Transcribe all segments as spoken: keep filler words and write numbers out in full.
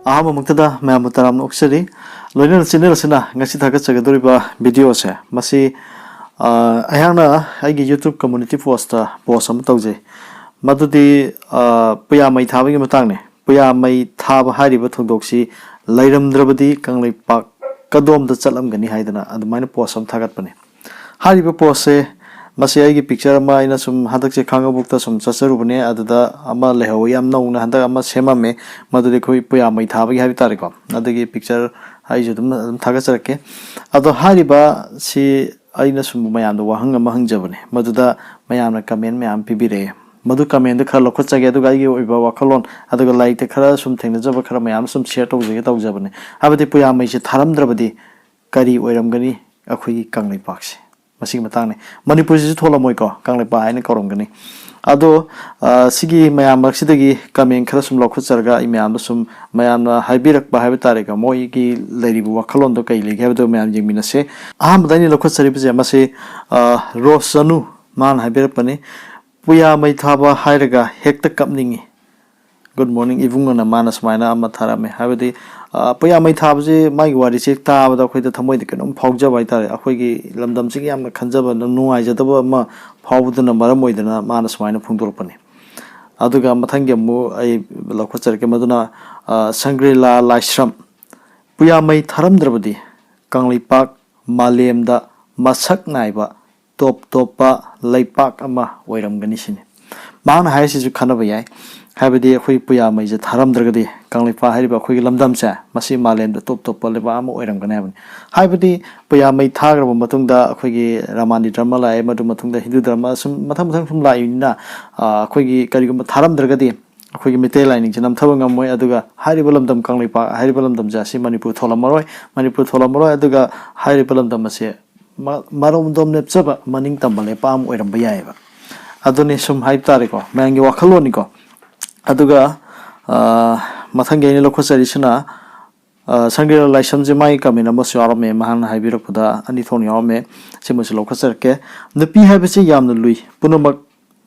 ꯑꯍꯥꯟꯕꯃꯛꯇꯗ ꯃꯌꯥꯝꯕꯨ ꯇꯔꯥꯝꯅ ꯑꯣꯛꯆꯔꯤ꯫ ꯂꯣꯏꯅꯅ ꯆꯦꯅꯦꯜ ꯑꯁꯤꯅ ꯉꯁꯤ ꯊꯥꯒꯠꯆꯒꯗꯧꯔꯤꯕ ꯚꯤꯗꯤꯑꯣ ꯑꯁꯦ, ꯃꯁꯤ, ꯑ, ꯑꯩꯍꯥꯛꯅ ꯑꯩꯒꯤ YouTube community post ꯇ post ꯑꯃ ꯇꯧꯖꯩ꯫ ꯃꯗꯨꯗꯤ, ꯑ, ꯄꯨꯌꯥ ꯃꯩ ꯊꯥꯕꯒꯤ ꯃꯇꯥꯡꯅꯤ꯫ ꯄꯨꯌꯥ ꯃꯩ ꯊꯥꯕ ꯍꯥꯏꯔꯤꯕ ꯊꯧꯗꯣꯛꯁꯤ ꯂꯩꯔꯝꯗ꯭ꯔꯕꯗꯤ ꯀꯪꯂꯩꯄꯥꯛ ꯀꯗꯣꯝꯗ ꯆꯠꯂꯝꯒꯅꯤ ꯍꯥꯏꯗꯅ ꯑꯗꯨꯃꯥꯏꯅ post ꯑꯃ ꯊꯥꯒꯠꯄꯅꯤ꯫ ꯍꯥꯏꯔꯤꯕ post ꯁꯦ, ꯃꯁꯤ ꯑꯩꯒꯤ picture ꯑꯃ, ꯑꯩꯅ ꯁꯨꯝ ꯍꯟꯗꯛꯁꯦ ꯈꯥꯡꯉꯕꯣꯛꯇ ꯁꯨꯝ ꯆꯠꯆꯔꯨꯕꯅꯦ, ꯑꯗꯨꯗ ꯑꯃ ꯂꯩꯍꯧꯋꯤ, ꯌꯥꯝ ꯅꯧꯅ ꯍꯟꯗꯛ ꯑꯃ ꯁꯦꯝꯃꯝꯃꯦ, ꯃꯗꯨꯗꯤ ꯑꯩꯈꯣꯏ ꯄꯨꯌꯥ ꯃꯩ ꯊꯥꯕꯒꯤ ꯍꯥꯏꯕ ꯇꯥꯔꯦꯀꯣ, ꯑꯗꯨꯒꯤ picture ꯑꯩꯁꯨ ꯑꯗꯨꯝ, ꯑꯗꯨꯝ ꯊꯥꯒꯠꯆꯔꯛꯀꯦ꯫ ꯑꯗꯣ ꯍꯥꯏꯔꯤꯕ ꯁꯤ ꯑꯩꯅ ꯁꯨꯝ ꯃꯌꯥꯝꯗ ꯋꯥꯍꯪ ꯑꯃ ꯍꯪꯖꯕꯅꯦ, ꯃꯗꯨꯗ ꯃꯌꯥꯝꯅ comment ꯃꯌꯥꯝ ꯄꯤꯕꯤꯔꯛꯑꯦ, ꯃꯗꯨ comment ꯗ ꯈꯔ ꯂꯧꯈꯠꯆꯒꯦ, ꯑꯗꯨꯒ ꯑꯩꯒꯤ ꯑꯣꯏꯕ ꯋꯥꯈꯜꯂꯣꯟ, ꯑꯗꯨꯒ ꯂꯥꯏꯔꯤꯛꯇ ꯈꯔ ꯁꯨꯝ ꯊꯦꯡꯅꯖꯕ ꯈꯔ ꯃꯌꯥꯝ ꯁꯨꯝ share ꯇꯧꯖꯒꯦ ꯇꯧꯖꯕꯅꯦ꯫ ꯍꯥꯏꯕꯗꯤ ꯄꯨꯌꯥ ꯃꯩꯁꯦ ꯊꯥꯔꯝꯗ꯭ꯔꯕꯗꯤ ꯀꯔꯤ ꯑꯣꯏꯔꯝꯒꯅꯤ ꯑꯩꯈꯣꯏꯒꯤ ꯀꯪꯂꯩꯄꯥꯛꯁꯦ? ꯃꯁꯤꯒꯤ ꯃꯇꯥꯡꯅꯤ꯫ ꯃꯅꯤꯄꯨꯔꯁꯤꯁꯨ ꯊꯣꯛꯂꯝꯃꯣꯏꯀꯣ, ꯀꯪꯂꯩꯄꯥꯛ ꯍꯥꯏꯅ ꯀꯧꯔꯝꯒꯅꯤ꯫ ꯑꯗꯣ, ꯑ, ꯁꯤꯒꯤ ꯃꯌꯥꯝ ꯃꯔꯛꯁꯤꯗꯒꯤ comment ꯈꯔ ꯁꯨꯝ ꯂꯧꯈꯠꯆꯔꯒ ꯑꯩ ꯃꯌꯥꯝꯗ ꯁꯨꯝ, ꯃꯌꯥꯝꯅ ꯍꯥꯏꯕꯤꯔꯛꯄ ꯍꯥꯏꯕ ꯇꯥꯔꯦꯀꯣ, ꯃꯣꯏꯒꯤ ꯂꯩꯔꯤꯕ ꯋꯥꯈꯜꯂꯣꯟꯗꯣ ꯀꯔꯤ ꯂꯩꯒꯦ ꯍꯥꯏꯕꯗꯣ ꯃꯌꯥꯝ ꯌꯦꯡꯃꯤꯟꯅꯁꯦ꯫ ꯑꯍꯥꯟꯕꯗ ꯑꯩꯅ ꯂꯧꯈꯠꯆꯔꯤꯕꯁꯦ ꯃꯁꯤ, ꯑ, ꯔꯣꯁ ꯆꯅꯨ, ꯃꯥꯅ ꯍꯥꯏꯕꯤꯔꯛꯄꯅꯤ꯫ "ꯄꯨꯌꯥ ꯃꯩ ꯊꯥꯕ ꯍꯥꯏꯔꯒ ꯍꯦꯛꯇ ꯀꯞꯅꯤꯡꯉꯤ꯫ Good morning ꯏꯕꯨꯡꯉꯣꯅ" ꯃꯥꯅ ꯁꯨꯃꯥꯏꯅ ꯑꯃ ꯊꯥꯔꯝꯃꯦ꯫ ꯍꯥꯏꯕꯗꯤ, ꯑ, ꯄꯨꯌꯥ ꯃꯩ ꯊꯥꯕꯁꯤ ꯃꯥꯒꯤ ꯋꯥꯔꯤꯁꯦ ꯍꯦꯛ ꯇꯥꯕꯗ ꯑꯩꯈꯣꯏꯗ ꯊꯃꯣꯏꯗ ꯀꯩꯅꯣꯝ ꯐꯥꯎꯖꯕ ꯍꯥꯏꯇꯥꯔꯦ꯫ ꯑꯩꯈꯣꯏꯒꯤ ꯂꯝꯗꯝꯁꯤꯒꯤ ꯌꯥꯝꯅ ꯈꯟꯖꯕ, ꯅꯨꯡꯉꯥꯏꯖꯗꯕ ꯑꯃ ꯐꯥꯎꯕꯗꯨꯅ ꯃꯔꯝ ꯑꯣꯏꯗꯅ ꯃꯥꯅ ꯁꯨꯃꯥꯏꯅ ꯐꯣꯡꯗꯣꯔꯛꯄꯅꯤ꯫ ꯑꯗꯨꯒ ꯃꯊꯪꯒꯤ ꯑꯃꯨꯛ ꯑꯩ ꯂꯧꯈꯠꯆꯔꯛꯀꯦ꯫ ꯃꯗꯨꯅ, ꯑ, ꯁꯪꯒ꯭ꯔꯤꯂꯥ ꯂꯥꯏꯁ꯭ꯔꯝ, "ꯄꯨꯌꯥ ꯃꯩ ꯊꯥꯔꯝꯗ꯭ꯔꯕꯗꯤ ꯀꯪꯂꯩꯄꯥꯛ ꯃꯥꯂꯦꯝꯗ ꯃꯁꯛ ꯅꯥꯏꯕ ꯇꯣꯞ ꯇꯣꯞꯄ ꯂꯩꯄꯥꯛ ꯑꯃ ꯑꯣꯏꯔꯝꯒꯅꯤ" ꯁꯤꯅꯤ꯫ ꯃꯍꯥꯛꯅ ꯍꯥꯏꯔꯤꯁꯤꯁꯨ ꯈꯟꯅꯕ ꯌꯥꯏ꯫ ꯍꯥꯏꯕꯗꯤ ꯑꯩꯈꯣꯏ ꯄꯨꯌꯥ ꯃꯩꯁꯦ ꯊꯥꯔꯝꯗ꯭ꯔꯒꯗꯤ ꯀꯪꯂꯩꯄꯥꯛ ꯍꯥꯏꯔꯤꯕ ꯑꯩꯈꯣꯏꯒꯤ ꯂꯝꯗꯝꯁꯦ, ꯃꯁꯤ ꯃꯥꯂꯦꯝꯗ ꯇꯣꯞ ꯇꯣꯞꯄ ꯂꯩꯕꯥꯛ ꯑꯃ ꯑꯣꯏꯔꯝꯒꯅꯤ ꯍꯥꯏꯕꯅꯤ꯫ ꯍꯥꯏꯕꯗꯤ ꯄꯨꯌꯥ ꯃꯩ ꯊꯥꯈ꯭ꯔꯕ ꯃꯇꯨꯡꯗ ꯑꯩꯈꯣꯏꯒꯤ ꯔꯥꯃꯥꯅꯤ ꯙꯔꯃ ꯂꯥꯛꯑꯦ, ꯃꯗꯨ ꯃꯇꯨꯡꯗ ꯍꯤꯟꯗꯨ ꯙꯔꯃ, ꯑꯁꯨꯝ ꯃꯊꯪ ꯃꯊꯪ ꯁꯨꯝ ꯂꯥꯛꯏꯕꯅꯤꯅ, ꯑ, ꯑꯩꯈꯣꯏꯒꯤ ꯀꯔꯤꯒꯨꯝꯕ ꯊꯥꯔꯝꯗ꯭ꯔꯒꯗꯤ ꯑꯩꯈꯣꯏꯒꯤ ꯃꯩꯇꯩ ꯂꯥꯏꯅꯤꯡꯁꯦ ꯅꯝꯊꯕ ꯉꯝꯃꯣꯏ꯫ ꯑꯗꯨꯒ ꯍꯥꯏꯔꯤꯕ ꯂꯝꯗꯝ ꯀꯪꯂꯩꯄꯥꯛ ꯍꯥꯏꯔꯤꯕ ꯂꯝꯗꯝꯁꯦ ꯑꯁꯤ ꯃꯅꯤꯄꯨꯔ ꯊꯣꯛꯂꯝꯃꯔꯣꯏ, ꯃꯅꯤꯄꯨꯔ ꯊꯣꯛꯂꯝꯃꯔꯣꯏ꯫ ꯑꯗꯨꯒ ꯍꯥꯏꯔꯤꯕ ꯂꯝꯗꯝ ꯑꯁꯦ ꯃ-, ꯃꯔꯣꯝꯗꯣꯝ ꯂꯦꯞꯆꯕ ꯃꯅꯤꯡ ꯇꯝꯕ ꯂꯩꯄꯥꯛ ꯑꯃ ꯑꯣꯏꯔꯝꯕ ꯌꯥꯏꯑꯕ꯫ ꯑꯗꯨꯅꯤ ꯁꯨꯝ ꯍꯥꯏꯕ ꯇꯥꯔꯦꯀꯣ, ꯃꯌꯥꯝꯒꯤ ꯋꯥꯈꯜꯂꯣꯟꯅꯤꯀꯣ꯫ ꯑꯗꯨꯒ, ꯑ, ꯃꯊꯪꯒꯤ ꯑꯩꯅ ꯂꯧꯈꯠꯆꯔꯤꯁꯤꯅ, ꯑ, ꯁꯪꯒ꯭ꯔꯤꯂꯥ ꯂꯥꯏꯁ꯭ꯔꯝꯁꯦ ꯃꯥꯒꯤ comment ꯑꯃꯁꯨ ꯌꯥꯎꯔꯝꯃꯦ, ꯃꯍꯥꯛꯅ ꯍꯥꯏꯕꯤꯔꯛꯄꯗ ꯑꯅꯤ ꯊꯣꯛꯅ ꯌꯥꯎꯔꯝꯃꯦ, ꯁꯤꯃꯁꯨ ꯂꯧꯈꯠꯆꯔꯛꯀꯦ꯫ "ꯅꯨꯄꯤ ꯍꯥꯏꯕꯁꯤ ꯌꯥꯝꯅ ꯂꯨꯏ, ꯄꯨꯝꯅꯃꯛ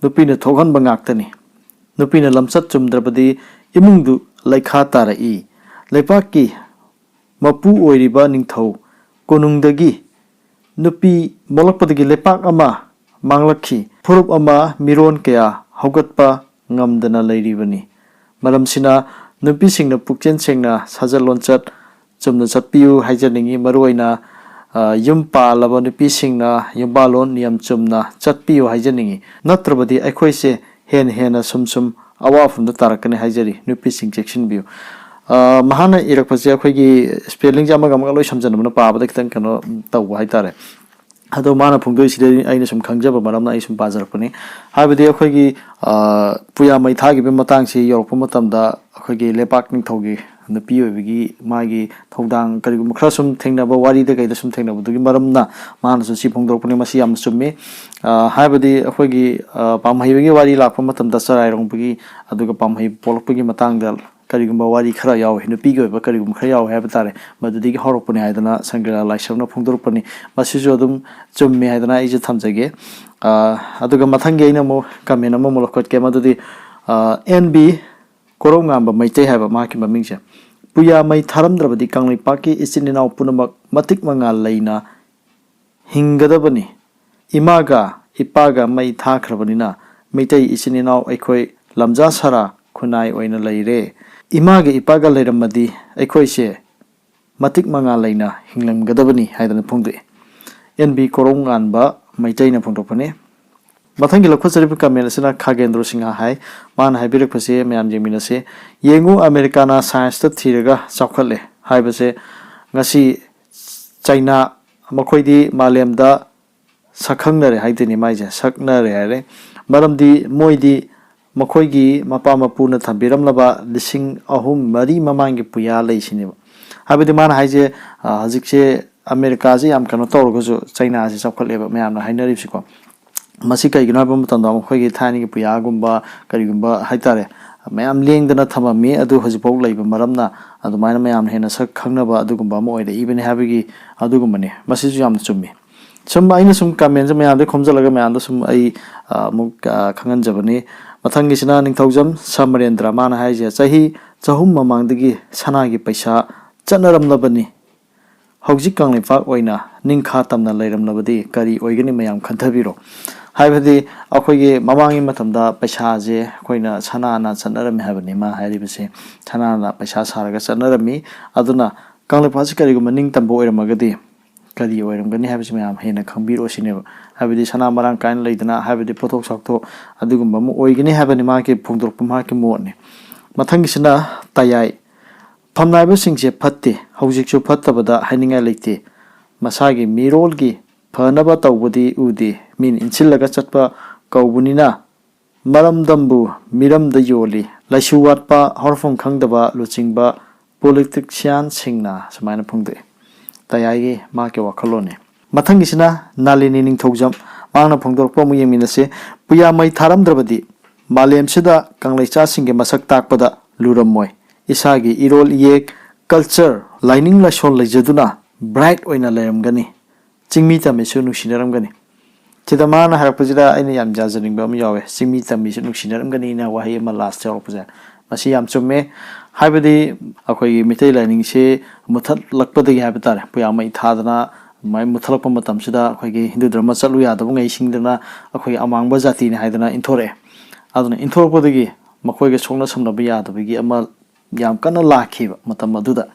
ꯅꯨꯄꯤꯅ ꯊꯣꯛꯍꯟꯕ ꯉꯥꯛꯇꯅꯤ꯫ ꯅꯨꯄꯤꯅ ꯂꯝꯆꯠ ꯆꯨꯝꯗ꯭ꯔꯕꯗꯤ ꯏꯃꯨꯡꯗꯨ ꯂꯩꯈꯥ ꯇꯥꯔꯛꯏ꯫ ꯂꯩꯄꯥꯛꯀꯤ ꯃꯄꯨ ꯑꯣꯏꯔꯤꯕ ꯅꯤꯡꯊꯧ ꯀꯣꯅꯨꯡꯗꯒꯤ ꯅꯨꯄꯤ ꯃꯣꯠꯂꯛꯄꯗꯒꯤ ꯂꯩꯄꯥꯛ ꯑꯃ ꯃꯥꯡꯂꯛꯈꯤ꯫ ꯐꯨꯔꯨꯞ ꯑꯃ ꯃꯤꯔꯣꯟ ꯀꯌꯥ ꯍꯧꯒꯠꯄ ꯉꯝꯗꯅ ꯂꯩꯔꯤꯕꯅꯤ꯫ ꯃꯔꯝꯁꯤꯅ ꯅꯨꯄꯤꯁꯤꯡꯅ ꯄꯨꯛꯆꯦꯜ ꯁꯦꯡꯅ ꯁꯥꯖꯠ ꯂꯣꯟꯆꯠ ꯆꯨꯝꯅ ꯆꯠꯄꯤꯌꯨ ꯍꯥꯏꯖꯅꯤꯡꯏ꯫ ꯃꯔꯨꯑꯣꯏꯅ, ꯑ, ꯌꯨꯝ ꯄꯥꯜꯂꯕ ꯅꯨꯄꯤꯁꯤꯡꯅ ꯌꯨꯝꯕꯥꯜꯂꯣꯟ ꯅꯤꯌꯝ ꯆꯨꯝꯅ ꯆꯠꯄꯤꯌꯨ ꯍꯥꯏꯖꯅꯤꯡꯏ꯫ ꯅꯠꯇ꯭ꯔꯕꯗꯤ ꯑꯩꯈꯣꯏꯁꯦ ꯍꯦꯟꯅ ꯍꯦꯟꯅ ꯁꯨꯝ ꯁꯨꯝ ꯑꯋꯥꯐꯝꯗ ꯇꯥꯔꯛꯀꯅꯤ ꯍꯥꯏꯖꯔꯤ꯫ ꯅꯨꯄꯤꯁꯤꯡ ꯆꯦꯛꯁꯤꯟꯕꯤꯌꯨ꯫ ꯑ, ꯃꯍꯥꯛꯅ ꯏꯔꯛꯄꯁꯦ ꯑꯩꯈꯣꯏꯒꯤ ꯁ꯭ꯄꯦꯂꯤꯡꯁꯦ ꯑꯃꯒ ꯑꯃꯒ ꯂꯣꯏ ꯁꯝꯖꯟꯅꯕꯅ ꯄꯥꯕꯗ ꯈꯤꯇꯪ ꯀꯩꯅꯣ ꯇꯧꯕ ꯍꯥꯏꯇꯥꯔꯦ꯫ ꯑꯗꯣ ꯃꯥꯅ ꯐꯣꯡꯗꯣꯛꯏꯁꯤꯗ ꯑꯩꯅ ꯁꯨꯝ ꯈꯪꯖꯕ ꯃꯔꯝꯅ ꯑꯩ ꯁꯨꯝ ꯄꯥꯖꯔꯛꯄꯅꯤ꯫ ꯍꯥꯏꯕꯗꯤ ꯑꯩꯈꯣꯏꯒꯤ, ꯑ, ꯄꯨꯌꯥ ꯃꯩ ꯊꯥꯈꯤꯕꯒꯤ ꯃꯇꯥꯡꯁꯤ ꯌꯧꯔꯛꯄ ꯃꯇꯝꯗ ꯑꯩꯈꯣꯏꯒꯤ ꯂꯩꯄꯥꯛ ꯅꯤꯡꯊꯧꯒꯤ ꯅꯨꯄꯤ ꯑꯣꯏꯕꯒꯤ ꯃꯥꯒꯤ ꯊꯧꯗꯥꯡ ꯀꯔꯤꯒꯨꯝꯕ ꯈꯔ ꯁꯨꯝ ꯊꯦꯡꯅꯕ, ꯋꯥꯔꯤꯗ ꯀꯩꯗ ꯁꯨꯝ ꯊꯦꯡꯅꯕꯗꯨꯒꯤ ꯃꯔꯝꯅ ꯃꯥꯅꯁꯨ ꯁꯤ ꯐꯣꯡꯗꯣꯔꯛꯄꯅꯤ꯫ ꯃꯁꯤ ꯌꯥꯝꯅ ꯆꯨꯝꯃꯤ꯫ ꯑ, ꯍꯥꯏꯕꯗꯤ ꯑꯩꯈꯣꯏꯒꯤ, ꯑ, ꯄꯥꯝꯍꯩꯕꯒꯤ ꯋꯥꯔꯤ ꯂꯥꯛꯄ ꯃꯇꯝꯗ ꯆꯔꯥꯏꯔꯣꯡꯕꯒꯤ ꯑꯗꯨꯒ ꯄꯥꯝꯍꯩ ꯄꯣꯛꯂꯛꯄꯒꯤ ꯃꯇꯥꯡꯗ ꯀꯔꯤꯒꯨꯝꯕ ꯋꯥꯔꯤ ꯈꯔ ꯌꯥꯎꯏ, ꯅꯨꯄꯤꯒꯤ ꯑꯣꯏꯕ ꯀꯔꯤꯒꯨꯝꯕ ꯈꯔ ꯌꯥꯎꯏ ꯍꯥꯏꯕ ꯇꯥꯔꯦ, ꯃꯗꯨꯗꯒꯤ ꯍꯧꯔꯛꯄꯅꯤ ꯍꯥꯏꯗꯅ ꯁꯪꯒ꯭ꯔꯤꯂꯥ ꯂꯥꯏꯁ꯭ꯔꯝꯅ ꯐꯣꯡꯗꯣꯔꯛꯄꯅꯤ꯫ ꯃꯁꯤꯁꯨ ꯑꯗꯨꯝ ꯆꯨꯝꯃꯤ ꯍꯥꯏꯗꯅ ꯑꯩꯁꯦ ꯊꯝꯖꯒꯦ꯫ ꯑ, ꯑꯗꯨꯒ ꯃꯊꯪꯒꯤ ꯑꯩꯅ ꯑꯃꯨꯛ ꯀꯃꯦꯟ ꯑꯃꯃꯨꯛ ꯂꯧꯈꯠꯀꯦ, ꯃꯗꯨꯗꯤ, ꯑ, ꯑꯦꯟ ꯕꯤ ꯀꯣꯔꯧꯉꯥꯟꯕ ꯃꯩꯇꯩ ꯍꯥꯏꯕ ꯃꯍꯥꯛꯀꯤ ꯃꯃꯤꯡꯁꯦ꯫ ꯄꯨꯌꯥ ꯃꯩ ꯊꯥꯔꯝꯗ꯭ꯔꯕꯗꯤ ꯀꯪꯂꯩꯄꯥꯛꯀꯤ ꯏꯆꯤꯟ ꯏꯅꯥꯎ ꯄꯨꯝꯅꯃꯛ ꯃꯇꯤꯛ ꯃꯉꯥꯜ ꯂꯩꯅ ꯍꯤꯡꯒꯗꯕꯅꯤ꯫ ꯏꯃꯥꯒ ꯏꯄꯥꯒ ꯃꯩ ꯊꯥꯈ꯭ꯔꯕꯅꯤꯅ ꯃꯩꯇꯩ ꯏꯆꯤꯟ ꯏꯅꯥꯎ ꯑꯩꯈꯣꯏ ꯂꯝꯖꯥ ꯁꯔꯥ ꯈꯨꯟꯅꯥꯏ ꯑꯣꯏꯅ ꯂꯩꯔꯦ꯫ ꯏꯃꯥꯒ ꯏꯄꯥꯒ ꯂꯩꯔꯝꯃꯗꯤ ꯑꯩꯈꯣꯏꯁꯦ ꯃꯇꯤꯛ ꯃꯉꯥꯜ ꯂꯩꯅ ꯍꯤꯡꯂꯝꯒꯗꯕꯅꯤ ꯍꯥꯏꯗꯅ ꯐꯣꯡꯗꯣꯛꯏ꯫ ꯑꯦꯟ ꯕꯤ ꯀꯣꯔꯧꯉꯥꯟꯕ ꯃꯩꯇꯩꯅ ꯐꯣꯡꯗꯣꯛꯄꯅꯤ꯫ ꯃꯊꯪꯒꯤ ꯂꯧꯈꯠꯆꯔꯤꯕ ꯀꯃꯦꯟ ꯑꯁꯤꯅ ꯈꯥꯒꯦꯟꯗ꯭ꯔꯣ ꯁꯤꯡꯍ ꯍꯥꯏ꯫ ꯃꯥꯅ ꯍꯥꯏꯕꯤꯔꯛꯄꯁꯤ ꯃꯌꯥꯝ ꯌꯦꯡꯃꯤꯟꯅꯁꯤ꯫ ꯌꯦꯡꯉꯨ, ꯑꯃꯦꯔꯤꯀꯥꯅ ꯁꯥꯏꯟꯁꯇ ꯊꯤꯔꯒ ꯆꯥꯎꯈꯠꯂꯦ ꯍꯥꯏꯕꯁꯦ ꯉꯁꯤ ꯆꯩꯅꯥ, ꯃꯈꯣꯏꯗꯤ ꯃꯥꯂꯦꯝꯗ ꯁꯛꯈꯪꯅꯔꯦ ꯍꯥꯏꯗꯣꯏꯅꯤ, ꯃꯥꯏꯁꯦ ꯁꯛꯅꯔꯦ ꯍꯥꯏꯔꯦ꯫ ꯃꯔꯝꯗꯤ ꯃꯣꯏꯗꯤ ꯃꯈꯣꯏꯒꯤ ꯃꯄꯥ ꯃꯄꯨꯅ ꯊꯝꯕꯤꯔꯝꯂꯕ ꯂꯤꯁꯤꯡ ꯑꯍꯨꯝ ꯃꯔꯤ ꯃꯃꯥꯡꯒꯤ ꯄꯨꯌꯥ ꯂꯩꯁꯤꯅꯦꯕ꯫ ꯍꯥꯏꯕꯗꯤ ꯃꯥꯅ ꯍꯥꯏꯁꯦ, ꯑ, ꯍꯧꯖꯤꯛꯁꯦ ꯑꯃꯦꯔꯤꯀꯥꯁꯦ ꯌꯥꯝ ꯀꯩꯅꯣ ꯇꯧꯔꯒꯁꯨ ꯆꯩꯅꯥꯁꯦ ꯆꯥꯎꯈꯠꯂꯦꯕ ꯃꯌꯥꯝꯅ ꯍꯥꯏꯅꯔꯤꯕꯁꯤꯀꯣ꯫ ꯃꯁꯤ ꯀꯩꯒꯤꯅꯣ ꯍꯥꯏꯕ ꯃꯇꯝꯗ ꯃꯈꯣꯏꯒꯤ ꯊꯥꯏꯅꯒꯤ ꯄꯨꯌꯥꯒꯨꯝꯕ ꯀꯔꯤꯒꯨꯝꯕ ꯍꯥꯏꯇꯥꯔꯦ, ꯃꯌꯥꯝ ꯂꯦꯡꯗꯅ ꯊꯝꯃꯝꯃꯤ, ꯑꯗꯨ ꯍꯧꯖꯤꯛꯐꯥꯎ ꯂꯩꯕ ꯃꯔꯝꯅ ꯑꯗꯨꯃꯥꯏꯅ ꯃꯌꯥꯝꯅ ꯍꯦꯟꯅ ꯁꯛ ꯈꯪꯅꯕ ꯑꯗꯨꯒꯨꯝꯕ ꯑꯃ ꯑꯣꯏꯔꯛꯏꯕꯅꯤ ꯍꯥꯏꯕꯒꯤ ꯑꯗꯨꯒꯨꯝꯕꯅꯤ꯫ ꯃꯁꯤꯁꯨ ꯌꯥꯝꯅ ꯆꯨꯝꯃꯤ꯫ ꯁꯨꯝ ꯑꯩꯅ ꯁꯨꯝ ꯀꯃꯦꯟꯁꯦ ꯃꯌꯥꯝꯗꯩ ꯈꯣꯝꯖꯤꯜꯂꯒ ꯃꯌꯥꯝꯗ ꯁꯨꯝ ꯑꯩ, ꯑ, ꯑꯃꯨꯛ, ꯑ, ꯈꯪꯍꯟꯖꯕꯅꯤ꯫ ꯃꯊꯪꯒꯤꯁꯤꯅ ꯅꯤꯡꯊꯧꯖꯝ ꯁꯃꯔꯦꯟꯗ꯭ꯔ, ꯃꯥꯅ ꯍꯥꯏꯔꯤꯁꯦ, ꯆꯍꯤ ꯆꯍꯨꯝ ꯃꯃꯥꯡꯗꯒꯤ ꯁꯅꯥꯒꯤ ꯄꯩꯁꯥ ꯆꯠꯅꯔꯝꯂꯕꯅꯤ꯫ ꯍꯧꯖꯤꯛ ꯀꯪꯂꯩꯄꯥꯛ ꯑꯣꯏꯅ ꯅꯤꯡꯈꯥ ꯇꯝꯅ ꯂꯩꯔꯝꯂꯕꯗꯤ ꯀꯔꯤ ꯑꯣꯏꯒꯅꯤ? ꯃꯌꯥꯝ ꯈꯟꯊꯕꯤꯔꯣ꯫ ꯍꯥꯏꯕꯗꯤ ꯑꯩꯈꯣꯏꯒꯤ ꯃꯃꯥꯡꯒꯤ ꯃꯇꯝꯗ ꯄꯩꯁꯥꯁꯦ ꯑꯩꯈꯣꯏꯅ ꯁꯅꯥꯅ ꯆꯠꯅꯔꯝꯃꯤ ꯍꯥꯏꯕꯅꯤ꯫ ꯃꯥ ꯍꯥꯏꯔꯤꯕꯁꯦ ꯁꯅꯥꯅ ꯄꯩꯁꯥ ꯁꯥꯔꯒ ꯆꯠꯅꯔꯝꯃꯤ꯫ ꯑꯗꯨꯅ ꯀꯪꯂꯩꯄꯥꯛꯁꯤ ꯀꯔꯤꯒꯨꯝꯕ ꯅꯤꯡꯇꯝꯕ ꯑꯣꯏꯔꯝꯃꯒꯗꯤ ꯀꯔꯤ ꯑꯣꯏꯔꯝꯒꯅꯤ ꯍꯥꯏꯕꯁꯤ ꯃꯌꯥꯝ ꯍꯦꯟꯅ ꯈꯪꯕꯤꯔꯛꯑꯣ ꯁꯤꯅꯦꯕ꯫ ꯍꯥꯏꯕꯗꯤ ꯁꯅꯥ ꯃꯔꯥꯡ ꯀꯥꯏꯅ ꯂꯩꯗꯅ, ꯍꯥꯏꯕꯗꯤ ꯄꯣꯠꯊꯣꯛ ꯆꯥꯎꯊꯣꯛ ꯑꯗꯨꯒꯨꯝꯕ ꯑꯃ ꯑꯣꯏꯒꯅꯤ ꯍꯥꯏꯕꯅꯤ ꯃꯥꯒꯤ ꯐꯣꯡꯗꯣꯔꯛꯄ, ꯃꯍꯥꯛꯀꯤ ꯃꯣꯠꯅꯤ꯫ ꯃꯊꯪꯒꯤꯁꯤꯅ ꯇꯌꯥꯏ꯫ ꯐꯝꯅꯥꯏꯕꯁꯤꯡꯁꯦ ꯐꯠꯇꯦ, ꯍꯧꯖꯤꯛꯁꯨ ꯐꯠꯇꯕꯗ ꯍꯥꯏꯅꯤꯡꯉꯥꯏ ꯂꯩꯇꯦ꯫ ꯃꯁꯥꯒꯤ ꯃꯤꯔꯣꯜꯒꯤ ꯐꯅꯕ ꯇꯧꯕꯗꯤ ꯎꯗꯦ, ꯃꯤꯅ ꯏꯟꯁꯤꯜꯂꯒ ꯆꯠꯄ ꯀꯧꯕꯅꯤꯅ ꯃꯔꯝꯗꯝꯕꯨ ꯃꯤꯔꯝꯗ ꯌꯣꯜꯂꯤ꯫ ꯂꯥꯏꯁꯨ ꯋꯥꯠꯄ, ꯍꯧꯔꯛꯐꯝ ꯈꯪꯗꯕ ꯂꯨꯆꯤꯡꯕ ꯄꯣꯂꯤꯇꯤꯛꯁꯤꯌꯥꯟꯁꯤꯡꯅ ꯁꯨꯃꯥꯏꯅ ꯐꯣꯡꯗꯣꯛꯏ꯫ ꯇꯌꯥꯏꯒꯤ ꯃꯍꯥꯛꯀꯤ ꯋꯥꯈꯜꯂꯣꯟꯅꯤ꯫ ꯃꯊꯪꯒꯤꯁꯤꯅ ꯅꯥꯂꯤꯅꯤ ꯅꯤꯡꯊꯧꯖꯝ꯫ ꯃꯍꯥꯛꯅ ꯐꯣꯡꯗꯣꯔꯛꯄ ꯑꯃꯨꯛ ꯌꯦꯡꯃꯤꯟꯅꯁꯤ꯫ ꯄꯨꯌꯥ ꯃꯩ ꯊꯥꯔꯝꯗ꯭ꯔꯕꯗꯤ ꯃꯥꯂꯦꯝꯁꯤꯗ ꯀꯪꯂꯩꯆꯥꯁꯤꯡꯒꯤ ꯃꯁꯛ ꯇꯥꯛꯄꯗ ꯂꯨꯔꯝꯃꯣꯏ꯫ ꯏꯁꯥꯒꯤ ꯏꯔꯣꯜ ꯏꯌꯦꯛ, ꯀꯜꯆꯔ, ꯂꯥꯏꯅꯤꯡ ꯂꯥꯏꯁꯣꯜ ꯂꯩꯖꯗꯨꯅ ꯕ꯭ꯔꯥꯏꯠ ꯑꯣꯏꯅ ꯂꯩꯔꯝꯒꯅꯤ꯫ ꯆꯤꯡꯃꯤ ꯇꯝꯃꯤꯁꯨ ꯅꯨꯡꯁꯤꯅꯔꯝꯒꯅꯤ꯫ ꯁꯤꯗ ꯃꯥꯅ ꯍꯥꯏꯔꯛꯄꯁꯤꯗ ꯑꯩꯅ ꯌꯥꯝ ꯌꯥꯖꯅꯤꯡꯕ ꯑꯃ ꯌꯥꯎꯋꯦ, "ꯆꯤꯡꯃꯤ ꯇꯝꯃꯤꯁꯨ ꯅꯨꯡꯁꯤꯅꯔꯝꯒꯅꯤꯅ" ꯋꯥꯍꯩ ꯑꯃ ꯂꯥꯁꯇ ꯌꯥꯎꯔꯛꯄꯁꯦ꯫ ꯃꯁꯤ ꯌꯥꯝ ꯆꯨꯝꯃꯦ꯫ ꯍꯥꯏꯕꯗꯤ ꯑꯩꯈꯣꯏꯒꯤ ꯃꯤꯇꯩ ꯂꯥꯏꯅꯤꯡꯁꯦ ꯃꯨꯊꯠꯂꯛꯄꯗꯒꯤ ꯍꯥꯏꯕ ꯇꯥꯔꯦ, ꯄꯨꯌꯥ ꯃꯩ ꯊꯥꯗꯅ ꯑꯗꯨꯃꯥꯏꯅ ꯃꯨꯊꯠꯂꯛꯄ ꯃꯇꯝꯁꯤꯗ ꯑꯩꯈꯣꯏꯒꯤ ꯍꯤꯟꯗꯨ ꯙꯔꯃ ꯆꯠꯂꯨ ꯌꯥꯗꯕꯉꯩꯁꯤꯡꯗꯨꯅ ꯑꯩꯈꯣꯏꯒꯤ ꯑꯃꯥꯡꯕ ꯖꯥꯇꯤꯅꯤ ꯍꯥꯏꯗꯅ ꯏꯟꯊꯣꯔꯛꯑꯦ꯫ ꯑꯗꯨꯅ ꯏꯟꯊꯣꯔꯛꯄꯗꯒꯤ ꯃꯈꯣꯏꯒ ꯁꯣꯛꯅ ꯁꯝꯅꯕ ꯌꯥꯗꯕꯒꯤ ꯑꯃ ꯌꯥꯝ ꯀꯟꯅ ꯂꯥꯛꯈꯤꯕ ꯃꯇꯝ ꯑꯗꯨꯗ꯫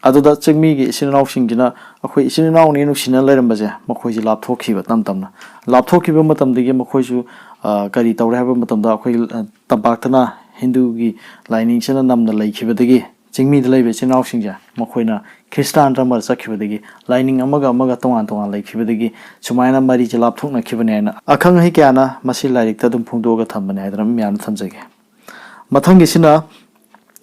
ꯑꯗꯨꯗ ꯆꯤꯡꯃꯤꯒꯤ ꯏꯆꯤꯟ ꯏꯅꯥꯎꯁꯤꯡꯁꯤꯅ ꯑꯩꯈꯣꯏ ꯏꯆꯤꯟ ꯏꯅꯥꯎꯅꯤ ꯅꯨꯡꯁꯤꯅ ꯂꯩꯔꯝꯕꯁꯦ ꯃꯈꯣꯏꯁꯦ ꯂꯥꯞꯊꯣꯛꯈꯤꯕ ꯇꯞ ꯇꯞꯅ꯫ ꯂꯥꯞꯊꯣꯛꯈꯤꯕ ꯃꯇꯝꯗꯒꯤ ꯃꯈꯣꯏꯁꯨ, ꯑ, ꯀꯔꯤ ꯇꯧꯔꯦ ꯍꯥꯏꯕ ꯃꯇꯝꯗ ꯑꯩꯈꯣꯏ, ꯑ, ꯇꯝꯄꯥꯛꯇꯅ ꯍꯤꯟꯗꯨꯒꯤ ꯂꯥꯏꯅꯤꯡꯁꯤꯅ ꯅꯝꯅ ꯂꯩꯈꯤꯕꯗꯒꯤ ꯆꯤꯡꯃꯤꯗ ꯂꯩꯕ ꯏꯆꯤꯟ ꯏꯅꯥꯎꯁꯤꯡꯁꯦ ꯃꯈꯣꯏꯅ ꯈ꯭ꯔꯤꯁꯇꯥꯟ ꯙꯔꯃꯗ ꯆꯠꯈꯤꯕꯗꯒꯤ ꯂꯥꯏꯅꯤꯡ ꯑꯃꯒ ꯑꯃꯒ ꯇꯣꯉꯥꯟ ꯇꯣꯉꯥꯟ ꯂꯩꯈꯤꯕꯗꯒꯤ ꯁꯨꯃꯥꯏꯅ ꯃꯔꯤꯁꯦ ꯂꯥꯞꯊꯣꯛꯅꯈꯤꯕꯅꯦ ꯍꯥꯏꯅ ꯑꯈꯪ ꯑꯍꯩ ꯀꯌꯥꯅ ꯃꯁꯤ ꯂꯥꯏꯔꯤꯛꯇ ꯑꯗꯨꯝ ꯐꯣꯡꯗꯣꯛꯑꯒ ꯊꯝꯕꯅꯦ ꯍꯥꯏꯗꯅ ꯃꯌꯥꯝꯅ ꯊꯝꯖꯒꯦ꯫ ꯃꯊꯪꯒꯤꯁꯤꯅ,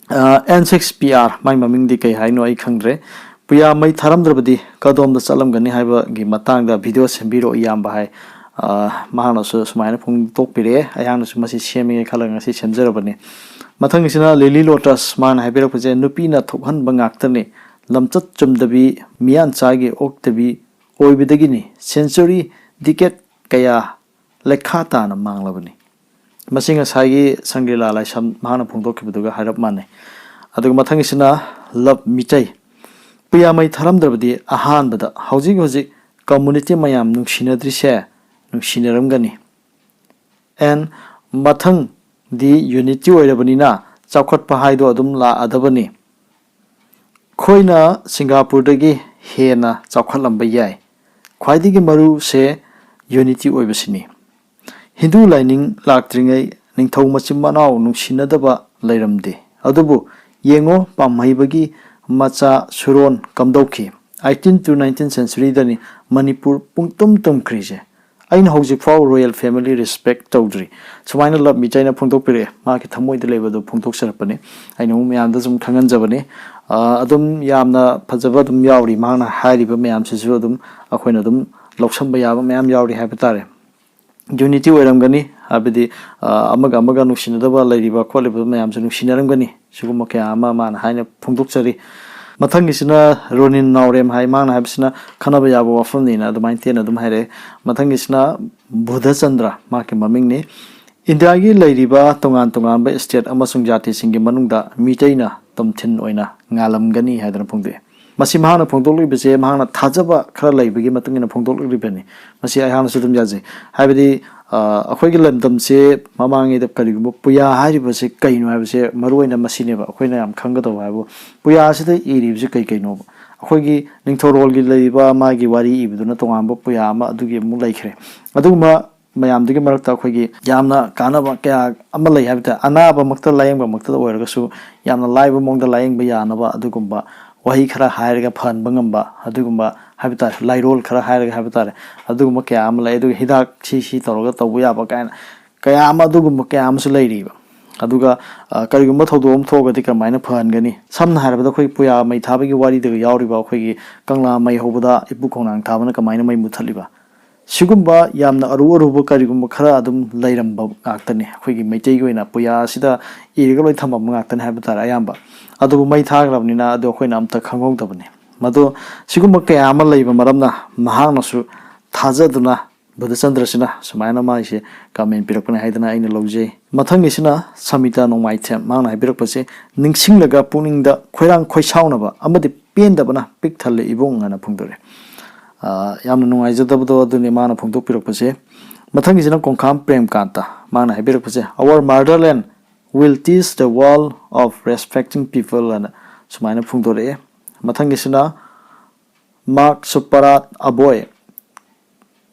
ꯑ, ꯑꯦꯟ ꯁꯤꯛꯁ ꯄꯤ ꯑꯥꯔ, ꯃꯥꯏ ꯃꯃꯤꯡꯗꯤ ꯀꯩ ꯍꯥꯏꯅꯣ ꯑꯩ ꯈꯪꯗ꯭ꯔꯦ꯫ "ꯄꯨꯌꯥ ꯃꯩ ꯊꯥꯔꯝꯗ꯭ꯔꯕꯗꯤ ꯀꯗꯣꯝꯗ ꯆꯠꯂꯝꯒꯅꯤ ꯍꯥꯏꯕꯒꯤ ꯃꯇꯥꯡꯗ ꯚꯤꯗꯤꯑꯣ ꯁꯦꯝꯕꯤꯔꯛꯑꯣ ꯏꯌꯥꯝꯕ" ꯍꯥꯏ꯫ ꯑ, ꯃꯍꯥꯛꯅꯁꯨ ꯁꯨꯃꯥꯏꯅ ꯐꯣꯡꯗꯣꯛꯄꯤꯔꯛꯑꯦ, ꯑꯩꯍꯥꯛꯅꯁꯨ ꯃꯁꯤ ꯁꯦꯝꯃꯤꯒꯦ ꯈꯜꯂꯒ ꯉꯁꯤ ꯁꯦꯝꯖꯔꯕꯅꯤ꯫ ꯃꯊꯪꯒꯤꯁꯤꯅ ꯂꯤꯂꯤ ꯂꯣꯇꯁ, ꯃꯥꯅ ꯍꯥꯏꯕꯤꯔꯛꯄꯁꯦ, "ꯅꯨꯄꯤꯅ ꯊꯣꯛꯍꯟꯕ ꯉꯥꯛꯇꯅꯤ, ꯂꯝꯆꯠ ꯆꯨꯝꯗꯕꯤ, ꯃꯤꯌꯥꯟ ꯆꯥꯒꯤ ꯑꯣꯛꯇꯕꯤ ꯑꯣꯏꯕꯗꯒꯤꯅꯤ, ꯁꯦꯟꯆꯨꯔꯤ ꯗꯤꯀꯦꯠ ꯀꯌꯥ ꯂꯩꯈꯥ ꯇꯥꯅ ꯃꯥꯡꯂꯕꯅꯤ"꯫ ꯃꯁꯤ ꯉꯁꯥꯏꯒꯤ ꯁꯪꯒ꯭ꯔꯤꯂꯥ ꯂꯥꯏꯁ꯭ꯔꯝ ꯃꯍꯥꯛꯅ ꯐꯣꯡꯗꯣꯛꯈꯤꯕꯗꯨꯒ ꯍꯥꯏꯔꯞ ꯃꯥꯟꯅꯩ꯫ ꯑꯗꯨꯒ ꯃꯊꯪꯒꯤꯁꯤꯅ ꯂꯞ ꯃꯤꯇꯩ꯫ ꯄꯨꯌꯥ ꯃꯩ ꯊꯥꯔꯝꯗ꯭ꯔꯕꯗꯤ ꯑꯍꯥꯟꯕꯗ ꯍꯧꯖꯤꯛ ꯍꯧꯖꯤꯛ ꯀꯝꯃꯨꯅꯤꯇꯤ ꯃꯌꯥꯝ ꯅꯨꯡꯁꯤꯅꯗ꯭ꯔꯤꯁꯦ ꯅꯨꯡꯁꯤꯅꯔꯝꯒꯅꯤ꯫ ꯑꯦꯟ ꯃꯊꯪꯗꯤ ꯌꯨꯅꯤꯇꯤ ꯑꯣꯏꯔꯕꯅꯤꯅ ꯆꯥꯎꯈꯠꯄ ꯍꯥꯏꯗꯣ ꯑꯗꯨꯝ ꯂꯥꯛꯑꯗꯕꯅꯤ꯫ ꯑꯩꯈꯣꯏꯅ ꯁꯤꯡꯒꯥꯄꯨꯔꯗꯒꯤ ꯍꯦꯟꯅ ꯆꯥꯎꯈꯠꯂꯝꯕ ꯌꯥꯏ꯫ ꯈ꯭ꯋꯥꯏꯗꯒꯤ ꯃꯔꯨꯁꯦ ꯌꯨꯅꯤꯇꯤ ꯑꯣꯏꯕꯁꯤꯅꯤ꯫ ꯍꯤꯟꯗꯨ ꯂꯥꯏꯅꯤꯡ ꯂꯥꯛꯇ꯭ꯔꯤꯉꯩ ꯅꯤꯡꯊꯧ ꯃꯆꯤꯟ ꯃꯅꯥꯎ ꯅꯨꯡꯁꯤꯅꯗꯕ ꯂꯩꯔꯝꯗꯦ꯫ ꯑꯗꯨꯕꯨ ꯌꯦꯡꯉꯣ, ꯄꯥꯝꯍꯩꯕꯒꯤ ꯃꯆꯥ ꯁꯨꯔꯣꯟ ꯀꯝꯗꯧꯈꯤ꯫ ꯑꯩꯠꯇꯤꯟ ꯇꯨ ꯅꯥꯏꯟꯇꯤꯟ ꯁꯦꯟꯆꯨꯔꯤꯗꯅꯤ ꯃꯅꯤꯄꯨꯔ ꯄꯨꯡꯇꯨꯝ ꯇꯨꯝꯈ꯭ꯔꯤꯁꯦ꯫ ꯑꯩꯅ ꯍꯧꯖꯤꯛꯐꯥꯎ ꯔꯣꯌꯦꯜ ꯐꯦꯃꯤꯂꯤ ꯔꯦꯁꯄꯦꯛ ꯇꯧꯗ꯭ꯔꯤ꯫ ꯁꯨꯃꯥꯏꯅ ꯂꯞ ꯃꯤꯇꯩꯅ ꯐꯣꯡꯗꯣꯛꯄꯤꯔꯛꯑꯦ꯫ ꯃꯍꯥꯛꯀꯤ ꯊꯃꯣꯏꯗ ꯂꯩꯕꯗꯨ ꯐꯣꯡꯗꯣꯛꯆꯔꯛꯄꯅꯤ꯫ ꯑꯩꯅ ꯑꯃꯨꯛ ꯃꯌꯥꯝꯗ ꯁꯨꯝ ꯈꯪꯍꯟꯖꯕꯅꯤ꯫ ꯑ, ꯑꯗꯨꯝ ꯌꯥꯝꯅ ꯐꯖꯕ ꯑꯗꯨꯝ ꯌꯥꯎꯔꯤ꯫ ꯃꯍꯥꯛꯅ ꯍꯥꯏꯔꯤꯕ ꯃꯌꯥꯝꯁꯤꯁꯨ ꯑꯗꯨꯝ ꯑꯩꯈꯣꯏꯅ ꯑꯗꯨꯝ ꯂꯧꯁꯟꯕ ꯌꯥꯕ ꯃꯌꯥꯝ ꯌꯥꯎꯔꯤ ꯍꯥꯏꯕ ꯇꯥꯔꯦ꯫ ꯌꯨꯅꯤꯇꯤ ꯑꯣꯏꯔꯝꯒꯅꯤ, ꯍꯥꯏꯕꯗꯤ, ꯑ, ꯑꯃꯒ ꯑꯃꯒ ꯅꯨꯡꯁꯤꯅꯗꯕ ꯂꯩꯔꯤꯕ ꯈꯣꯠꯂꯤꯕ ꯃꯌꯥꯝꯁꯨ ꯅꯨꯡꯁꯤꯅꯔꯝꯒꯅꯤ꯫ ꯁꯤꯒꯨꯝꯕ ꯀꯌꯥ ꯑꯃ ꯃꯥꯅ ꯍꯥꯏꯅ ꯐꯣꯡꯗꯣꯛꯆꯔꯤ꯫ ꯃꯊꯪꯒꯤꯁꯤꯅ ꯔꯣꯅꯤꯟ ꯅꯥꯎꯔꯦꯝ ꯍꯥꯏ꯫ ꯃꯥꯅ ꯍꯥꯏꯕꯁꯤꯅ ꯈꯟꯅꯕ ꯌꯥꯕ ꯋꯥꯐꯝꯅꯤꯅ ꯑꯗꯨꯃꯥꯏꯅ ꯇꯦꯟꯅ ꯑꯗꯨꯝ ꯍꯥꯏꯔꯛꯑꯦ꯫ ꯃꯊꯪꯒꯤꯁꯤꯅ ꯕꯨꯙꯆꯟꯗ꯭ꯔ, ꯃꯍꯥꯛꯀꯤ ꯃꯃꯤꯡꯅꯤ꯫ ꯏꯟꯗꯤꯌꯥꯒꯤ ꯂꯩꯔꯤꯕ ꯇꯣꯉꯥꯟ ꯇꯣꯉꯥꯟꯕ ꯁ꯭ꯇꯦꯠ ꯑꯃꯁꯨꯡ ꯖꯥꯇꯤꯁꯤꯡꯒꯤ ꯃꯅꯨꯡꯗ ꯃꯤꯇꯩꯅ ꯇꯝꯊꯤꯟ ꯑꯣꯏꯅ ꯉꯥꯜꯂꯝꯒꯅꯤ ꯍꯥꯏꯗꯅ ꯐꯣꯡꯗꯣꯛꯏ꯫ ꯃꯁꯤ ꯃꯍꯥꯛꯅ ꯐꯣꯡꯗꯣꯛꯂꯤꯕꯁꯦ ꯃꯍꯥꯛꯅ ꯊꯥꯖꯕ ꯈꯔ ꯂꯩꯕꯒꯤ ꯃꯇꯨꯡ ꯏꯟꯅ ꯐꯣꯡꯗꯣꯛꯂꯤꯕꯅꯤ꯫ ꯃꯁꯤ ꯑꯩꯍꯥꯛꯅꯁꯨ ꯑꯗꯨꯝ ꯌꯥꯖꯩ꯫ ꯍꯥꯏꯕꯗꯤ, ꯑ, ꯑꯩꯈꯣꯏꯒꯤ ꯂꯝꯗꯝꯁꯦ ꯃꯃꯥꯡꯉꯩꯗ ꯀꯔꯤꯒꯨꯝꯕ ꯄꯨꯌꯥ ꯍꯥꯏꯔꯤꯕꯁꯦ ꯀꯩꯅꯣ ꯍꯥꯏꯕꯁꯦ ꯃꯔꯨꯑꯣꯏꯅ ꯃꯁꯤꯅꯦꯕ ꯑꯩꯈꯣꯏꯅ ꯌꯥꯝ ꯈꯪꯒꯗꯧꯕ ꯍꯥꯏꯕꯨ, ꯄꯨꯌꯥꯁꯤꯗ ꯏꯔꯤꯕꯁꯤ ꯀꯩ ꯀꯩꯅꯣꯕ? ꯑꯩꯈꯣꯏꯒꯤ ꯅꯤꯡꯊꯧꯔꯣꯜꯒꯤ ꯂꯩꯔꯤꯕ ꯃꯥꯒꯤ ꯋꯥꯔꯤ ꯏꯕꯗꯨꯅ ꯇꯣꯉꯥꯟꯕ ꯄꯨꯌꯥ ꯑꯃ ꯑꯗꯨꯒꯤ ꯑꯃꯨꯛ ꯂꯩꯈ꯭ꯔꯦ꯫ ꯑꯗꯨꯒꯨꯝꯕ ꯃꯌꯥꯝꯗꯨꯒꯤ ꯃꯔꯛꯇ ꯑꯩꯈꯣꯏꯒꯤ ꯌꯥꯝꯅ ꯀꯥꯟꯅꯕ ꯀꯌꯥ ꯑꯃ ꯂꯩ ꯍꯥꯏꯕ ꯇꯥꯔꯦ꯫ ꯑꯅꯥꯕꯃꯛꯇ ꯂꯥꯌꯦꯡꯕꯃꯛꯇꯗ ꯑꯣꯏꯔꯒꯁꯨ ꯌꯥꯝꯅ ꯂꯥꯏꯕ ꯃꯑꯣꯡꯗ ꯂꯥꯌꯦꯡꯕ ꯌꯥꯅꯕ ꯑꯗꯨꯒꯨꯝꯕ ꯋꯥꯍꯩ ꯈꯔ ꯍꯥꯏꯔꯒ ꯐꯍꯟꯕ ꯉꯝꯕ ꯑꯗꯨꯒꯨꯝꯕ ꯍꯥꯏꯕ ꯇꯥꯔꯦ, ꯂꯥꯏꯔꯣꯜ ꯈꯔ ꯍꯥꯏꯔꯒ ꯍꯥꯏꯕ ꯇꯥꯔꯦ, ꯑꯗꯨꯒꯨꯝꯕ ꯀꯌꯥ ꯑꯃ ꯂꯩ꯫ ꯑꯗꯨꯒ ꯍꯤꯗꯥꯛ ꯁꯤ ꯁꯤ ꯇꯧꯔꯒ ꯇꯧꯕ ꯌꯥꯕ ꯀꯥꯏꯅ ꯀꯌꯥ ꯑꯃ, ꯑꯗꯨꯒꯨꯝꯕ ꯀꯌꯥ ꯑꯃꯁꯨ ꯂꯩꯔꯤꯕ꯫ ꯑꯗꯨꯒ, ꯑ, ꯀꯔꯤꯒꯨꯝꯕ ꯊꯧꯗꯣꯛ ꯑꯃ ꯊꯣꯛꯑꯒꯗꯤ ꯀꯔꯝꯍꯥꯏꯅ ꯐꯍꯟꯒꯅꯤ? ꯁꯝꯅ ꯍꯥꯏꯔꯕꯗ ꯑꯩꯈꯣꯏ ꯄꯨꯌꯥ ꯃꯩ ꯊꯥꯕꯒꯤ ꯋꯥꯔꯤꯗꯒ ꯌꯥꯎꯔꯤꯕ ꯑꯩꯈꯣꯏꯒꯤ ꯀꯪꯂꯥ ꯃꯩ ꯍꯧꯕꯗ ꯏꯄꯨ ꯈꯣꯡꯅꯥꯡ ꯊꯥꯕꯅ ꯀꯃꯥꯏꯅ ꯃꯩ ꯃꯨꯊꯠꯂꯤꯕ? ꯁꯤꯒꯨꯝꯕ ꯌꯥꯝꯅ ꯑꯔꯨ ꯑꯔꯨꯕ ꯀꯔꯤꯒꯨꯝꯕ ꯈꯔ ꯑꯗꯨꯝ ꯂꯩꯔꯝꯕ ꯉꯥꯛꯇꯅꯤ꯫ ꯑꯩꯈꯣꯏꯒꯤ ꯃꯩꯇꯩꯒꯤ ꯑꯣꯏꯅ ꯄꯨꯌꯥ ꯑꯁꯤꯗ ꯏꯔꯒ ꯂꯣꯏ ꯊꯝꯃꯝꯕ ꯉꯥꯛꯇꯅꯤ ꯍꯥꯏꯕ ꯇꯥꯔꯦ ꯑꯌꯥꯝꯕ꯫ ꯑꯗꯨꯕꯨ ꯃꯩ ꯊꯥꯈ꯭ꯔꯕꯅꯤꯅ ꯑꯗꯨ ꯑꯩꯈꯣꯏꯅ ꯑꯝꯇ ꯈꯪꯍꯧꯗꯕꯅꯤ꯫ ꯃꯗꯨ ꯁꯤꯒꯨꯝꯕ ꯀꯌꯥ ꯑꯃ ꯂꯩꯕ ꯃꯔꯝꯅ ꯃꯍꯥꯛꯅꯁꯨ ꯊꯥꯖꯗꯨꯅ ꯕꯨꯙꯆꯟꯗ꯭ꯔꯁꯤꯅ ꯁꯨꯃꯥꯏꯅ ꯃꯥꯒꯤꯁꯦ ꯀꯃꯦꯟ ꯄꯤꯔꯛꯄꯅꯦ ꯍꯥꯏꯗꯅ ꯑꯩꯅ ꯂꯧꯖꯩ꯫ ꯃꯊꯪꯒꯤꯁꯤꯅ ꯁꯃꯤꯇꯥ ꯅꯣꯡꯃꯥꯏꯊꯦꯝ, ꯃꯥꯅ ꯍꯥꯏꯕꯤꯔꯛꯄꯁꯦ, "ꯅꯤꯡꯁꯤꯡꯂꯒ ꯄꯨꯛꯅꯤꯡꯗ ꯈꯣꯏꯔꯥꯡ ꯈꯣꯏꯁꯥꯎꯅꯕ ꯑꯃꯗꯤ ꯄꯦꯟꯗꯕꯅ ꯄꯤꯛ ꯊꯜꯂꯦ ꯏꯕꯨꯡ" ꯍꯥꯏꯅ ꯐꯣꯡꯗꯣꯔꯛꯑꯦ꯫ ꯑꯥ, ꯌꯥꯝꯅ ꯅꯨꯡꯉꯥꯏꯖꯗꯕꯗꯣ ꯑꯗꯨꯅꯤ ꯃꯥꯅ ꯐꯣꯡꯗꯣꯛꯄꯤꯔꯛꯄꯁꯦ꯫ ꯃꯊꯪꯒꯤꯁꯤꯅ ꯀꯣꯡꯈꯥꯝ ꯄ꯭ꯔꯦꯝꯀꯥꯟꯇ, ꯃꯥꯅ ꯍꯥꯏꯕꯤꯔꯛꯄꯁꯦ, "Our motherland will teach the world of respecting people" ꯍꯥꯏꯅ ꯁꯨꯃꯥꯏꯅ ꯐꯣꯡꯗꯣꯔꯛꯑꯦ꯫ ꯃꯊꯪꯒꯤꯁꯤꯅ ꯃꯥꯔꯛ ꯁꯨꯄꯔꯥꯠ ꯑꯕꯣꯏ,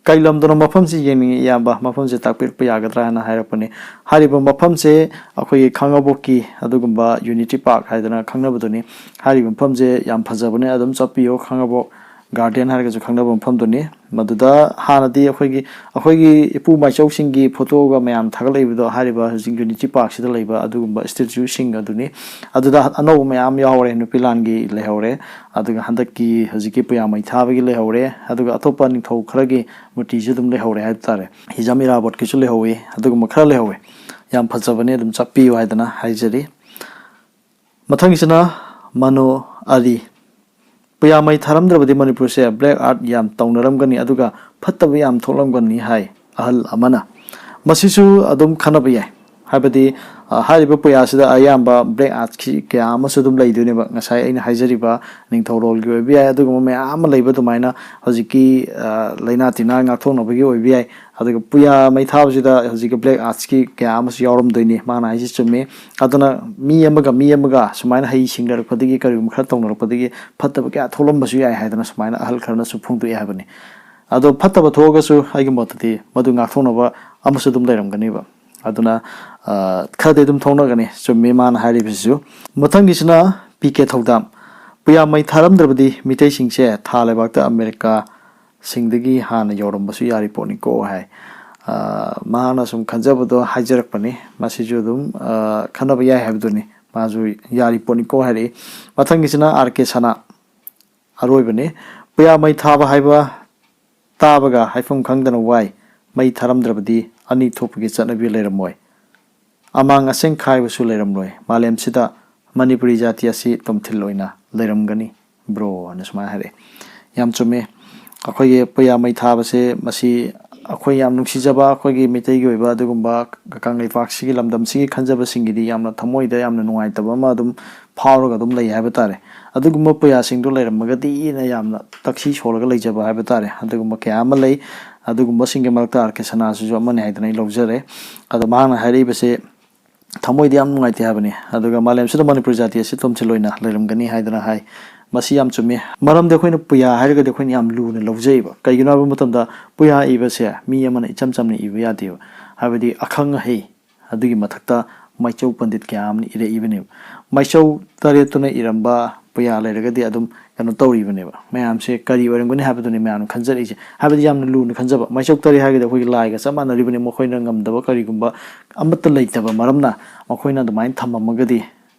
"ꯀꯩ ꯂꯝꯗꯅꯣ ꯃꯐꯝꯁꯤ ꯌꯦꯡꯅꯤꯡꯉꯤ ꯏꯌꯥꯝꯕ, ꯃꯐꯝꯁꯦ ꯇꯥꯛꯄꯤꯔꯛꯄ ꯌꯥꯒꯗ꯭ꯔꯥ?" ꯍꯥꯏꯅ ꯍꯥꯏꯔꯛꯄꯅꯤ꯫ ꯍꯥꯏꯔꯤꯕ ꯃꯐꯝꯁꯦ ꯑꯩꯈꯣꯏꯒꯤ ꯈꯥꯡꯉꯕꯣꯛꯀꯤ ꯑꯗꯨꯒꯨꯝꯕ ꯌꯨꯅꯤꯇꯤ ꯄꯥꯔꯛ ꯍꯥꯏꯗꯅ ꯈꯪꯅꯕꯗꯨꯅꯤ꯫ ꯍꯥꯏꯔꯤꯕ ꯃꯐꯝꯁꯦ ꯌꯥꯝ ꯐꯖꯕꯅꯦ, ꯑꯗꯨꯝ ꯆꯠꯄꯤꯌꯣ꯫ ꯈꯥꯡꯉꯕꯣꯛ ꯒꯥꯔꯗꯦꯟ ꯍꯥꯏꯔꯒꯁꯨ ꯈꯪꯅꯕ ꯃꯐꯝꯗꯨꯅꯤ꯫ ꯃꯗꯨꯗ ꯍꯥꯟꯅꯗꯤ ꯑꯩꯈꯣꯏꯒꯤ, ꯑꯩꯈꯣꯏꯒꯤ ꯏꯄꯨ ꯃꯥꯏꯆꯧꯁꯤꯡꯒꯤ ꯐꯣꯇꯣꯒ ꯃꯌꯥꯝ ꯊꯥꯒꯠꯂꯛꯏꯕꯗꯣ, ꯍꯥꯏꯔꯤꯕ ꯍꯧꯖꯤꯛ ꯌꯨꯅꯤꯇꯤ ꯄꯥꯔꯛꯁꯤꯗ ꯂꯩꯕ ꯑꯗꯨꯒꯨꯝꯕ ꯏꯁꯇꯦꯆꯨꯁꯤꯡ ꯑꯗꯨꯅꯤ꯫ ꯑꯗꯨꯗ ꯑꯅꯧꯕ ꯃꯌꯥꯝ ꯌꯥꯎꯍꯧꯔꯦ, ꯅꯨꯄꯤ ꯂꯥꯟꯒꯤ ꯂꯩꯍꯧꯔꯦ, ꯑꯗꯨꯒ ꯍꯟꯗꯛꯀꯤ ꯍꯧꯖꯤꯛꯀꯤ ꯄꯨꯌꯥ ꯃꯩ ꯊꯥꯕꯒꯤ ꯂꯩꯍꯧꯔꯦ, ꯑꯗꯨꯒ ꯑꯇꯣꯞꯄ ꯅꯤꯡꯊꯧ ꯈꯔꯒꯤ ꯃꯨꯔꯇꯤꯁꯨ ꯑꯗꯨꯝ ꯂꯩꯍꯧꯔꯦ ꯍꯥꯏꯕ ꯇꯥꯔꯦ꯫ ꯍꯤꯖꯝ ꯏꯔꯥꯕꯣꯠꯀꯤꯁꯨ ꯂꯩꯍꯧꯋꯤ, ꯑꯗꯨꯒꯨꯝꯕ ꯈꯔ ꯂꯩꯍꯧꯋꯤ꯫ ꯌꯥꯝ ꯐꯖꯕꯅꯦ, ꯑꯗꯨꯝ ꯆꯠꯄꯤꯌꯨ ꯍꯥꯏꯗꯅ ꯍꯥꯏꯖꯔꯤ꯫ ꯃꯊꯪꯒꯤꯁꯤꯅ ꯃꯅꯣ ꯑꯔꯤ꯫ "ꯄꯨꯌꯥ ꯃꯩ ꯊꯥꯔꯝꯗ꯭ꯔꯕꯗꯤ ꯃꯅꯤꯄꯨꯔꯁꯦ ꯕ꯭ꯂꯦꯛ ꯑꯥꯔꯠ ꯌꯥꯝ ꯇꯧꯅꯔꯝꯒꯅꯤ, ꯑꯗꯨꯒ ꯐꯠꯇꯕ ꯌꯥꯝ ꯊꯣꯛꯂꯝꯒꯅꯤ" ꯍꯥꯏ ꯑꯍꯜ ꯑꯃꯅ꯫ ꯃꯁꯤꯁꯨ ꯑꯗꯨꯝ ꯈꯟꯅꯕ ꯌꯥꯏ꯫ ꯍꯥꯏꯕꯗꯤ, ꯑ, ꯍꯥꯏꯔꯤꯕ ꯄꯨꯌꯥꯁꯤꯗ ꯑꯌꯥꯝꯕ ꯕ꯭ꯂꯦꯛ ꯑꯥꯔꯠꯀꯤ ꯀꯌꯥ ꯑꯃꯁꯨ ꯑꯗꯨꯝ ꯂꯩꯗꯣꯏꯅꯦꯕ꯫ ꯉꯁꯥꯏ ꯑꯩꯅ ꯍꯥꯏꯖꯔꯤꯕ ꯅꯤꯡꯊꯧꯔꯣꯜꯒꯤ ꯑꯣꯏꯕ ꯌꯥꯏ, ꯑꯗꯨꯒꯨꯝꯕ ꯃꯌꯥꯝ ꯑꯃ ꯂꯩꯕ ꯑꯗꯨꯃꯥꯏꯅ ꯍꯧꯖꯤꯛꯀꯤ, ꯑ, ꯂꯥꯏꯅꯥ ꯇꯤꯟꯅꯥ ꯉꯥꯛꯊꯣꯛꯅꯕꯒꯤ ꯑꯣꯏꯕ ꯌꯥꯏ꯫ ꯑꯗꯨꯒ ꯄꯨꯌꯥ ꯃꯩ ꯊꯥꯕꯁꯤꯗ ꯍꯧꯖꯤꯛꯀꯤ ꯕ꯭ꯂꯦꯛ ꯑꯥꯔꯠꯁꯀꯤ ꯀꯌꯥ ꯑꯃꯁꯨ ꯌꯥꯎꯔꯝꯗꯣꯏꯅꯤ꯫ ꯃꯥꯅ ꯍꯥꯏꯁꯤ ꯆꯨꯝꯃꯤ꯫ ꯑꯗꯨꯅ ꯃꯤ ꯑꯃꯒ ꯃꯤ ꯑꯃꯒ ꯁꯨꯃꯥꯏꯅ ꯍꯩ ꯁꯤꯡꯅꯔꯛꯄꯗꯒꯤ, ꯀꯔꯤꯒꯨꯝꯕ ꯈꯔ ꯇꯧꯅꯔꯛꯄꯗꯒꯤ ꯐꯠꯇꯕ ꯀꯌꯥ ꯊꯣꯛꯂꯝꯕꯁꯨ ꯌꯥꯏ ꯍꯥꯏꯗꯅ ꯁꯨꯃꯥꯏꯅ ꯑꯍꯜ ꯈꯔꯅꯁꯨ ꯐꯣꯡꯗꯣꯛꯑꯦ ꯍꯥꯏꯕꯅꯤ꯫ ꯑꯗꯣ ꯐꯠꯇꯕ ꯊꯣꯛꯑꯒꯁꯨ ꯑꯩꯒꯤ ꯃꯣꯠꯇꯗꯤ ꯃꯗꯨ ꯉꯥꯛꯊꯣꯛꯅꯕ ꯑꯃꯁꯨ ꯑꯗꯨꯝ ꯂꯩꯔꯝꯒꯅꯦꯕ꯫ ꯑꯗꯨꯅ, ꯑ, ꯈꯔꯗꯤ ꯑꯗꯨꯝ ꯊꯣꯛꯅꯒꯅꯤ, ꯆꯨꯝꯃꯤ ꯃꯥꯅ ꯍꯥꯏꯔꯤꯕꯁꯤꯁꯨ꯫ ꯃꯊꯪꯒꯤꯁꯤꯅ ꯄꯤ ꯀꯦ ꯊꯧꯗꯥꯝ꯫ "ꯄꯨꯌꯥ ꯃꯩ ꯊꯥꯔꯝꯗ꯭ꯔꯕꯗꯤ ꯃꯤꯇꯩꯁꯤꯡꯁꯦ ꯊꯥ ꯂꯩꯕꯥꯛꯇ ꯑꯃꯦꯔꯤꯀꯥꯁꯤꯡꯗꯒꯤ ꯍꯥꯟꯅ ꯌꯧꯔꯝꯕꯁꯨ ꯌꯥꯔꯤ ꯄꯣꯠꯅꯤꯀꯣ" ꯍꯥꯏ꯫ ꯑ, ꯃꯍꯥꯛꯅ ꯁꯨꯝ ꯈꯟꯖꯕꯗꯣ ꯍꯥꯏꯖꯔꯛꯄꯅꯤ꯫ ꯃꯁꯤꯁꯨ ꯑꯗꯨꯝ, ꯑ, ꯈꯟꯅꯕ ꯌꯥꯏ ꯍꯥꯏꯕꯗꯨꯅꯤ꯫ ꯃꯥꯁꯨ ꯌꯥꯔꯤ ꯄꯣꯠꯅꯤꯀꯣ ꯍꯥꯏꯔꯛꯏ꯫ ꯃꯊꯪꯒꯤꯁꯤꯅ ꯑꯥꯔ ꯀꯦ ꯁꯅꯥ꯫ ꯑꯔꯣꯏꯕꯅꯤ꯫ "ꯄꯨꯌꯥ ꯃꯩ ꯊꯥꯕ ꯍꯥꯏꯕ ꯇꯥꯕꯒ ꯍꯥꯏꯐꯝ ꯈꯪꯗꯅ ꯋꯥꯏ꯫ ꯃꯩ ꯊꯥꯔꯝꯗ꯭ꯔꯕꯗꯤ ꯑꯅꯤ ꯊꯣꯛꯄꯒꯤ ꯆꯠꯅꯕꯤ ꯂꯩꯔꯝꯃꯣꯏ꯫ ꯑꯃꯥꯡ ꯑꯁꯦꯡ ꯈꯥꯏꯕꯁꯨ ꯂꯩꯔꯝꯂꯣꯏ꯫ ꯃꯥꯂꯦꯝꯁꯤꯗ ꯃꯅꯤꯄꯨꯔꯤ ꯖꯥꯇꯤ ꯑꯁꯤ ꯇꯣꯝꯊꯤꯜ ꯑꯣꯏꯅ ꯂꯩꯔꯝꯒꯅꯤ, ꯕ꯭ꯔꯣ" ꯍꯥꯏꯅ ꯁꯨꯃꯥꯏꯅ ꯍꯥꯏꯔꯛꯑꯦ꯫ ꯌꯥꯝ ꯆꯨꯝꯃꯦ꯫ ꯑꯩꯈꯣꯏꯒꯤ ꯄꯨꯌꯥ ꯃꯩ ꯊꯥꯕꯁꯦ ꯃꯁꯤ ꯑꯩꯈꯣꯏ ꯌꯥꯝ ꯅꯨꯡꯁꯤꯖꯕ ꯑꯩꯈꯣꯏꯒꯤ ꯃꯤꯇꯩꯒꯤ ꯑꯣꯏꯕ ꯑꯗꯨꯒꯨꯝꯕ ꯀꯪꯂꯩꯄꯥꯛꯁꯤꯒꯤ ꯂꯝꯗꯝꯁꯤꯒꯤ ꯈꯟꯖꯕꯁꯤꯡꯒꯤꯗꯤ ꯌꯥꯝꯅ ꯊꯃꯣꯏꯗ ꯌꯥꯝꯅ ꯅꯨꯡꯉꯥꯏꯇꯕ ꯑꯃ ꯑꯗꯨꯝ ꯐꯥꯎꯔꯒ ꯑꯗꯨꯝ ꯂꯩ ꯍꯥꯏꯕ ꯇꯥꯔꯦ꯫ ꯑꯗꯨꯒꯨꯝꯕ ꯄꯨꯌꯥꯁꯤꯡꯗꯣ ꯂꯩꯔꯝꯃꯒꯗꯤꯅ ꯌꯥꯝꯅ ꯇꯛꯁꯤ ꯁꯣꯜꯂꯒ ꯂꯩꯖꯕ ꯍꯥꯏꯕ ꯇꯥꯔꯦ꯫ ꯑꯗꯨꯒꯨꯝꯕ ꯀꯌꯥ ꯑꯃ ꯂꯩ꯫ ꯑꯗꯨꯒꯨꯝꯕꯁꯤꯡꯒꯤ ꯃꯔꯛꯇ ꯑꯥꯔ ꯀꯦ ꯁꯅꯥꯁꯤꯁꯨ ꯑꯃꯅꯤ ꯍꯥꯏꯗꯅ ꯑꯩ ꯂꯧꯖꯔꯦ꯫ ꯑꯗꯣ ꯃꯍꯥꯛꯅ ꯍꯥꯏꯔꯛꯏꯕꯁꯦ ꯊꯃꯣꯏꯗꯤ ꯌꯥꯝ ꯅꯨꯡꯉꯥꯏꯇꯦ ꯍꯥꯏꯕꯅꯤ꯫ ꯑꯗꯨꯒ ꯃꯥꯂꯦꯝꯁꯤꯗ ꯃꯅꯤꯄꯨꯔ ꯖꯥꯇꯤ ꯑꯁꯤ ꯇꯣꯝꯊꯤꯜ ꯑꯣꯏꯅ ꯂꯩꯔꯝꯒꯅꯤ ꯍꯥꯏꯗꯅ ꯍꯥꯏ꯫ ꯃꯁꯤ ꯌꯥꯝ ꯆꯨꯝꯃꯤ꯫ ꯃꯔꯝꯗꯤ ꯑꯩꯈꯣꯏꯅ ꯄꯨꯌꯥ ꯍꯥꯏꯔꯒꯗꯤ ꯑꯩꯈꯣꯏꯅ ꯌꯥꯝ ꯂꯨꯅ ꯂꯧꯖꯩꯕ꯫ ꯀꯩꯒꯤꯅꯣ ꯍꯥꯏꯕ ꯃꯇꯝꯗ ꯄꯨꯌꯥ ꯏꯕꯁꯦ ꯃꯤ ꯑꯃꯅ ꯏꯆꯝ ꯆꯝꯅ ꯏꯕ ꯌꯥꯗꯦꯕ꯫ ꯍꯥꯏꯕꯗꯤ ꯑꯈꯪ ꯑꯍꯩ, ꯑꯗꯨꯒꯤ ꯃꯊꯛꯇ ꯃꯥꯏꯆꯧ ꯄꯟꯗꯤꯠ ꯀꯌꯥ ꯑꯃꯅ ꯏꯔꯛꯏꯕꯅꯦꯕ꯫ ꯃꯥꯏꯆꯧ ꯇꯔꯦꯠꯇꯨꯅ ꯏꯔꯝꯕ ꯄꯨꯌꯥ ꯂꯩꯔꯒꯗꯤ ꯑꯗꯨꯝ ꯀꯩꯅꯣ ꯇꯧꯔꯤꯕꯅꯦꯕ꯫ ꯃꯌꯥꯝꯁꯦ ꯀꯔꯤ ꯑꯣꯏꯔꯝꯒꯅꯤ ꯍꯥꯏꯕꯗꯨꯅꯤ ꯃꯌꯥꯝꯅ ꯈꯟꯖꯔꯛꯏꯁꯦ꯫ ꯍꯥꯏꯕꯗꯤ ꯌꯥꯝꯅ ꯂꯨꯅ ꯈꯟꯖꯕ꯫ ꯃꯥꯏꯆꯧ ꯇꯔꯦꯠ ꯍꯥꯏꯔꯒꯗꯤ ꯑꯩꯈꯣꯏꯒꯤ ꯂꯥꯏꯒ ꯆꯞ ꯃꯥꯟꯅꯔꯤꯕꯅꯤ꯫ ꯃꯈꯣꯏꯅ ꯉꯝꯗꯕ ꯀꯔꯤꯒꯨꯝꯕ ꯑꯃꯠꯇ ꯂꯩꯇꯕ ꯃꯔꯝꯅ ꯃꯈꯣꯏꯅ ꯑꯗꯨꯃꯥꯏꯅ ꯊꯝꯃꯝꯃꯒꯗꯤ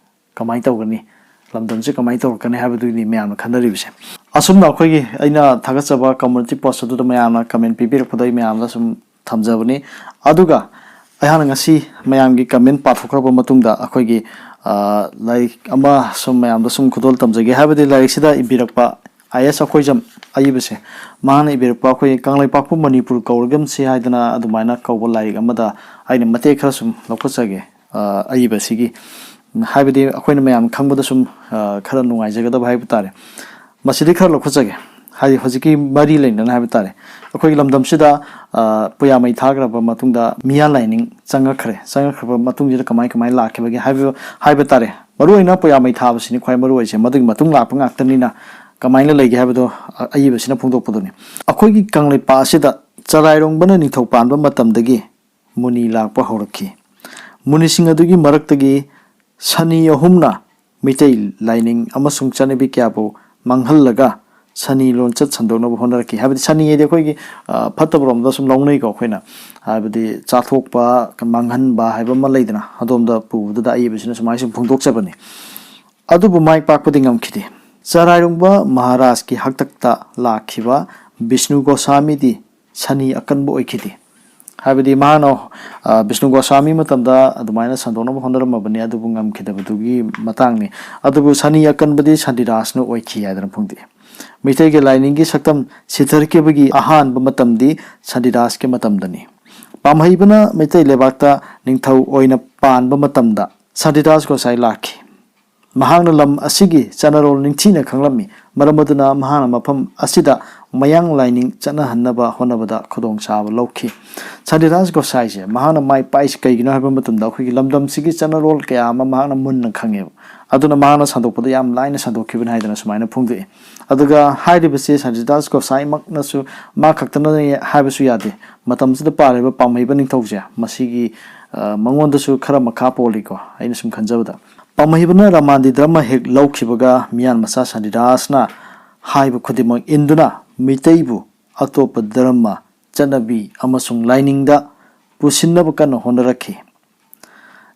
ꯀꯃꯥꯏꯅ ꯇꯧꯒꯅꯤ? ꯂꯝꯗꯝꯁꯦ ꯀꯃꯥꯏꯅ ꯇꯧꯔꯛꯀꯅꯤ ꯍꯥꯏꯕꯗꯨꯒꯤꯅꯤ ꯃꯌꯥꯝꯅ ꯈꯟꯅꯔꯤꯕꯁꯦ꯫ ꯑꯁꯨꯝꯅ ꯑꯩꯈꯣꯏꯒꯤ ꯑꯩꯅ ꯊꯥꯒꯠꯆꯕ community post ꯑꯗꯨꯗ ꯃꯌꯥꯝꯅ comment ꯄꯤꯕꯤꯔꯛꯄꯗꯣ ꯑꯩ ꯃꯌꯥꯝꯗ ꯁꯨꯝ ꯊꯝꯖꯕꯅꯤ꯫ ꯑꯗꯨꯒ ꯑꯩꯍꯥꯛꯅ ꯉꯁꯤ ꯃꯌꯥꯝꯒꯤ comment ꯄꯥꯊꯣꯛꯈ꯭ꯔꯕ ꯃꯇꯨꯡꯗ ꯑꯩꯈꯣꯏꯒꯤ, ꯑ, ꯂꯥꯏꯔꯤꯛ ꯑꯃ ꯁꯨꯝ ꯃꯌꯥꯝꯗ ꯁꯨꯝ ꯈꯨꯗꯣꯜ ꯇꯝꯖꯒꯦ꯫ ꯍꯥꯏꯕꯗꯤ ꯂꯥꯏꯔꯤꯛꯁꯤꯗ ꯏꯕꯤꯔꯛꯄ ꯑꯥꯏ ꯑꯦꯁ ꯑꯩꯈꯣꯏꯖꯝ ꯑꯏꯕꯁꯦ, ꯃꯍꯥꯛꯅ ꯏꯕꯤꯔꯛꯄ ꯑꯩꯈꯣꯏꯒꯤ ꯀꯪꯂꯩꯄꯥꯛꯄꯨ ꯃꯅꯤꯄꯨꯔ ꯀꯧꯔꯒꯨꯝꯁꯤ ꯍꯥꯏꯗꯅ ꯑꯗꯨꯃꯥꯏꯅ ꯀꯧꯕ ꯂꯥꯏꯔꯤꯛ ꯑꯃꯗ ꯑꯩꯅ ꯃꯇꯦꯛ ꯈꯔ ꯁꯨꯝ ꯂꯧꯈꯠꯆꯒꯦ꯫ ꯑ, ꯑꯏꯕꯁꯤꯒꯤ, ꯍꯥꯏꯕꯗꯤ ꯑꯩꯈꯣꯏꯅ ꯃꯌꯥꯝ ꯈꯪꯕꯗ ꯁꯨꯝ, ꯑ, ꯈꯔ ꯅꯨꯡꯉꯥꯏꯖꯒꯗꯕ ꯍꯥꯏꯕ ꯇꯥꯔꯦ꯫ ꯃꯁꯤꯗꯤ ꯈꯔ ꯂꯧꯈꯠꯆꯒꯦ꯫ ꯍꯥꯏꯗꯤ ꯍꯧꯖꯤꯛꯀꯤ ꯃꯔꯤ ꯂꯩꯅꯅ ꯍꯥꯏꯕ ꯇꯥꯔꯦ꯫ ꯑꯩꯈꯣꯏꯒꯤ ꯂꯝꯗꯝꯁꯤꯗ, ꯑ, ꯄꯨꯌꯥ ꯃꯩ ꯊꯥꯈ꯭ꯔꯕ ꯃꯇꯨꯡꯗ ꯃꯤꯌꯥ ꯂꯥꯏꯅꯤꯡ ꯆꯪꯉꯛꯈ꯭ꯔꯦ꯫ ꯆꯪꯉꯛꯈ꯭ꯔꯕ ꯃꯇꯨꯡꯁꯤꯗ ꯀꯃꯥꯏ ꯀꯃꯥꯏ ꯂꯥꯛꯈꯤꯕꯒꯦ ꯍꯥꯏꯕ, ꯍꯥꯏꯕ ꯇꯥꯔꯦ꯫ ꯃꯔꯨꯑꯣꯏꯅ ꯄꯨꯌꯥ ꯃꯩ ꯊꯥꯕꯁꯤꯅꯤ ꯈ꯭ꯋꯥꯏ ꯃꯔꯨꯑꯣꯏꯁꯦ꯫ ꯃꯗꯨꯒꯤ ꯃꯇꯨꯡ ꯂꯥꯛꯄ ꯉꯥꯛꯇꯅꯤꯅ ꯀꯃꯥꯏꯅ ꯂꯩꯒꯦ ꯍꯥꯏꯕꯗꯣ, ꯑ, ꯑꯏꯕꯁꯤꯅ ꯐꯣꯡꯗꯣꯛꯄꯗꯨꯅꯤ꯫ ꯑꯩꯈꯣꯏꯒꯤ ꯀꯪꯂꯩꯄꯥꯛ ꯑꯁꯤꯗ ꯆꯔꯥꯏꯔꯣꯡꯕꯅ ꯅꯤꯡꯊꯧ ꯄꯥꯟꯕ ꯃꯇꯝꯗꯒꯤ ꯃꯨꯅꯤ ꯂꯥꯛꯄ ꯍꯧꯔꯛꯈꯤ꯫ ꯃꯨꯅꯤꯁꯤꯡ ꯑꯗꯨꯒꯤ ꯃꯔꯛꯇꯒꯤ ꯁꯅꯤ ꯑꯍꯨꯝꯅ ꯃꯤꯇꯩ ꯂꯥꯏꯅꯤꯡ ꯑꯃꯁꯨꯡ ꯆꯠꯅꯕꯤ ꯀꯌꯥꯕꯨ ꯃꯥꯡꯍꯜꯂꯒ ꯁꯅꯤ ꯂꯣꯟꯆꯠ ꯁꯟꯗꯣꯛꯅꯕ ꯍꯣꯠꯅꯔꯛꯈꯤ꯫ ꯍꯥꯏꯕꯗꯤ ꯁꯅꯤ ꯍꯥꯏꯗꯤ ꯑꯩꯈꯣꯏꯒꯤ, ꯑ, ꯐꯠꯇꯕꯔꯣꯝꯗ ꯁꯨꯝ ꯂꯧꯅꯩꯀꯣ ꯑꯩꯈꯣꯏꯅ꯫ ꯍꯥꯏꯕꯗꯤ ꯆꯥꯊꯣꯛꯄ, ꯃꯥꯡꯍꯟꯕ ꯍꯥꯏꯕ ꯑꯃ ꯂꯩꯗꯅ, ꯑꯗꯣꯝꯗ ꯄꯨꯕꯗꯨꯗ ꯑꯏꯕꯁꯤꯅ ꯁꯨꯃꯥꯏꯅ ꯁꯨꯝ ꯐꯣꯡꯗꯣꯛꯆꯕꯅꯤ꯫ ꯑꯗꯨꯕꯨ ꯃꯥꯏ ꯄꯥꯛꯄꯗꯤ ꯉꯝꯈꯤꯗꯦ꯫ ꯆꯔꯥꯏꯔꯣꯡꯕ ꯃꯍꯥꯔꯥꯖꯀꯤ ꯍꯥꯛꯇꯛꯇ ꯂꯥꯛꯈꯤꯕ ꯕꯤꯁꯅꯨ ꯒꯣꯁꯥꯃꯤꯗꯤ ꯁꯅꯤ ꯑꯀꯟꯕ ꯑꯣꯏꯈꯤꯗꯦ꯫ ꯍꯥꯏꯕꯗꯤ ꯃꯍꯥꯛꯅ, ꯑ, ꯕꯤꯁꯅꯨ ꯒꯣꯁ꯭ꯋꯥꯃꯤ ꯃꯇꯝꯗ ꯑꯗꯨꯃꯥꯏꯅ ꯁꯟꯗꯣꯛꯅꯕ ꯍꯣꯠꯅꯔꯝꯃꯕꯅꯤ, ꯑꯗꯨꯕꯨ ꯉꯝꯈꯤꯗꯕꯗꯨꯒꯤ ꯃꯇꯥꯡꯅꯤ꯫ ꯑꯗꯨꯕꯨ ꯁꯅꯤ ꯑꯀꯟꯕꯗꯤ ꯁꯟꯗꯤꯗꯥꯁꯅ ꯑꯣꯏꯈꯤ ꯍꯥꯏꯗꯅ ꯐꯣꯡꯗꯣꯛꯏ꯫ ꯃꯩꯇꯩꯒꯤ ꯂꯥꯏꯅꯤꯡꯒꯤ ꯁꯛꯇꯝ ꯁꯤꯊꯔꯛꯈꯤꯕꯒꯤ ꯑꯍꯥꯟꯕ ꯃꯇꯝꯗꯤ ꯁꯟꯗꯤꯗꯥꯁꯀꯤ ꯃꯇꯝꯗꯅꯤ꯫ ꯄꯥꯝꯍꯩꯕꯅ ꯃꯩꯇꯩ ꯂꯩꯕꯥꯛꯇ ꯅꯤꯡꯊꯧ ꯑꯣꯏꯅ ꯄꯥꯟꯕ ꯃꯇꯝꯗ ꯁꯟꯗꯤꯗꯥꯁ ꯒꯣꯁꯥꯏ ꯂꯥꯛꯈꯤ꯫ ꯃꯍꯥꯛꯅ ꯂꯝ ꯑꯁꯤꯒꯤ ꯆꯠꯅꯔꯣꯜ ꯅꯤꯡꯊꯤꯅ ꯈꯪꯂꯝꯃꯤ꯫ ꯃꯔꯝ ꯑꯗꯨꯅ ꯃꯍꯥꯛꯅ ꯃꯐꯝ ꯑꯁꯤꯗ ꯃꯌꯥꯡ ꯂꯥꯏꯅꯤꯡ ꯆꯠꯅꯍꯟꯅꯕ ꯍꯣꯠꯅꯕꯗ ꯈꯨꯗꯣꯡꯆꯥꯕ ꯂꯧꯈꯤ꯫ ꯁꯟꯗꯤꯗꯥꯁ ꯒꯣꯁꯥꯏꯁꯦ ꯃꯍꯥꯛꯅ ꯃꯥꯏ ꯄꯥꯛꯏꯁꯦ ꯀꯩꯒꯤꯅꯣ ꯍꯥꯏꯕ ꯃꯇꯝꯗ, ꯑꯩꯈꯣꯏꯒꯤ ꯂꯝꯗꯝꯁꯤꯒꯤ ꯆꯠꯅꯔꯣꯜ ꯀꯌꯥ ꯑꯃ ꯃꯍꯥꯛꯅ ꯃꯨꯟꯅ ꯈꯪꯉꯦꯕ꯫ ꯑꯗꯨꯅ ꯃꯍꯥꯛꯅ ꯁꯟꯗꯣꯛꯄꯗ ꯌꯥꯝ ꯂꯥꯏꯅ ꯁꯟꯗꯣꯛꯈꯤꯕꯅꯤ ꯍꯥꯏꯗꯅ ꯁꯨꯃꯥꯏꯅ ꯐꯣꯡꯗꯣꯛꯏ꯫ ꯑꯗꯨꯒ ꯍꯥꯏꯔꯤꯕꯁꯤ ꯁꯟꯗꯤꯗꯥꯁ ꯒꯣꯁꯥꯏꯃꯛꯅꯁꯨ, ꯃꯥ ꯈꯛꯇꯅ ꯍꯥꯏꯕꯁꯨ ꯌꯥꯗꯦ꯫ ꯃꯇꯝꯁꯤꯗ ꯄꯥꯜꯂꯤꯕ ꯄꯥꯝꯍꯩꯕ ꯅꯤꯡꯊꯧꯁꯦ, ꯃꯁꯤꯒꯤ, ꯑ, ꯃꯉꯣꯟꯗꯁꯨ ꯈꯔ ꯃꯈꯥ ꯄꯣꯜꯂꯤꯀꯣ, ꯑꯩꯅ ꯁꯨꯝ ꯈꯟꯖꯕꯗ꯫ ꯄꯥꯝꯍꯩꯕꯅ ꯔꯥꯃꯥꯟꯗꯤ ꯙꯔꯃ ꯍꯦꯛ ꯂꯧꯈꯤꯕꯒ, ꯃꯤꯌꯥꯟ ꯃꯆꯥ ꯁꯟꯗꯤꯗꯥꯁꯅ ꯍꯥꯏꯕ ꯈꯨꯗꯤꯡꯃꯛ ꯏꯟꯗꯨꯅ ꯃꯤꯇꯩꯕꯨ ꯑꯇꯣꯞꯄ ꯙꯔꯃ, ꯆꯠꯅꯕꯤ ꯑꯃꯁꯨꯡ ꯂꯥꯏꯅꯤꯡꯗ ꯄꯨꯁꯤꯟꯅꯕ ꯀꯟꯅ ꯍꯣꯠꯅꯔꯛꯈꯤ꯫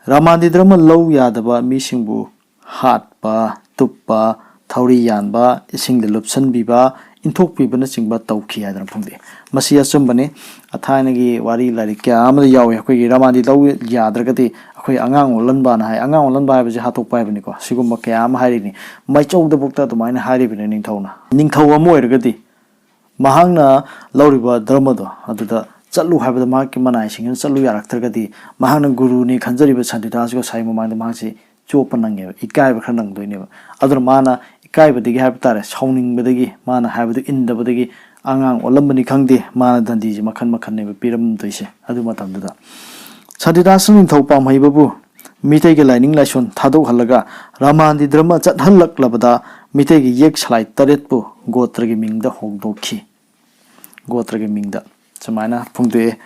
ꯔꯥꯃꯥꯟꯗꯤ ꯙꯔꯃ ꯂꯧ ꯌꯥꯗꯕ ꯃꯤꯁꯤꯡꯕꯨ ꯍꯥꯠꯄ, ꯇꯨꯞꯄ, ꯊꯧꯔꯤ ꯌꯥꯟꯕ, ꯏꯁꯤꯡꯗ ꯂꯨꯞꯁꯤꯟꯕꯤꯕ, ꯏꯟꯊꯣꯛꯄꯤꯕꯅꯆꯤꯡꯕ ꯇꯧꯈꯤ ꯍꯥꯏꯗꯅ ꯐꯣꯡꯗꯣꯛꯏ꯫ ꯃꯁꯤ ꯑꯆꯨꯝꯕꯅꯤ꯫ ꯊꯥꯏꯅꯒꯤ ꯋꯥꯔꯤ ꯂꯥꯏꯔꯤꯛ ꯀꯌꯥ ꯑꯃꯗ ꯌꯥꯎꯏ꯫ ꯑꯩꯈꯣꯏꯒꯤ ꯔꯥꯃꯥꯟꯗꯤ ꯂꯧ ꯌꯥꯗ꯭ꯔꯒꯗꯤ ꯑꯩꯈꯣꯏ ꯑꯉꯥꯡ ꯑꯣꯜꯍꯟꯕꯅ ꯍꯥꯏ꯫ ꯑꯉꯥꯡ ꯑꯣꯜꯍꯟꯕ ꯍꯥꯏꯕꯁꯤ ꯍꯥꯠꯇꯣꯛꯄ ꯍꯥꯏꯕꯅꯤꯀꯣ꯫ ꯁꯤꯒꯨꯝꯕ ꯀꯌꯥ ꯑꯃ ꯍꯥꯏꯔꯤꯅꯤ꯫ ꯃꯥꯏꯆꯧꯗꯐꯥꯎꯗ ꯑꯗꯨꯃꯥꯏꯅ ꯍꯥꯏꯔꯤꯕꯅꯤ ꯅꯤꯡꯊꯧꯅ꯫ ꯅꯤꯡꯊꯧ ꯑꯃ ꯑꯣꯏꯔꯒꯗꯤ ꯃꯍꯥꯛꯅ ꯂꯧꯔꯤꯕ ꯙꯔꯃꯗꯣ ꯑꯗꯨꯗ ꯆꯠꯂꯨ ꯍꯥꯏꯕꯗ ꯃꯍꯥꯛꯀꯤ ꯃꯅꯥꯏꯁꯤꯡꯗꯨꯅ ꯆꯠꯂꯨ ꯌꯥꯔꯛꯇ꯭ꯔꯒꯗꯤ, ꯃꯍꯥꯛꯅ ꯒꯨꯔꯨꯅꯤ ꯈꯟꯖꯔꯤꯕ ꯁꯟꯗꯤꯗꯥꯁ ꯒꯣꯁꯥꯏ ꯃꯃꯥꯡꯗ ꯃꯍꯥꯛꯁꯤ ꯆꯣꯞꯄ ꯅꯪꯉꯦꯕ, ꯏꯀꯥꯏꯕ ꯈꯔ ꯅꯪꯗꯣꯏꯅꯦꯕ꯫ ꯑꯗꯨꯅ ꯃꯥꯅ ꯏꯀꯥꯏꯕꯗꯒꯤ ꯍꯥꯏꯕ ꯇꯥꯔꯦ, ꯁꯥꯎꯅꯤꯡꯕꯗꯒꯤ, ꯃꯥꯅ ꯍꯥꯏꯕꯗꯨ ꯏꯟꯗꯕꯗꯒꯤ ꯑꯉꯥꯡ ꯑꯣꯜꯂꯝꯕꯅꯤ ꯈꯪꯗꯦ, ꯃꯥꯅ ꯗꯟꯗꯤꯁꯦ ꯃꯈꯟ ꯃꯈꯟꯅꯦꯕ ꯄꯤꯔꯝꯗꯣꯏꯁꯦ꯫ ꯑꯗꯨ ꯃꯇꯝꯗꯨꯗ ꯁꯟꯗꯤꯗꯥꯁꯅ ꯅꯤꯡꯊꯧ ꯄꯥꯝꯍꯩꯕꯕꯨ ꯃꯤꯇꯩꯒꯤ ꯂꯥꯏꯅꯤꯡ ꯂꯥꯏꯁꯣꯟ ꯊꯥꯗꯣꯛꯍꯜꯂꯒ ꯔꯥꯃꯥꯟꯗꯤ ꯙꯔꯃ ꯆꯠꯍꯜꯂꯛꯂꯕꯗ ꯃꯤꯇꯩꯒꯤ ꯌꯦꯛ ꯁꯂꯥꯏ ꯇꯔꯦꯠꯄꯨ ꯒꯣꯇ꯭ꯔꯒꯤ ꯃꯤꯡꯗ ꯍꯣꯡꯗꯣꯛꯈꯤ꯫ ꯒꯣꯇ꯭ꯔꯒꯤ ꯃꯤꯡꯗ ꯁꯨꯃꯥꯏꯅ ꯐꯣꯡꯗꯣꯛꯑꯦ꯫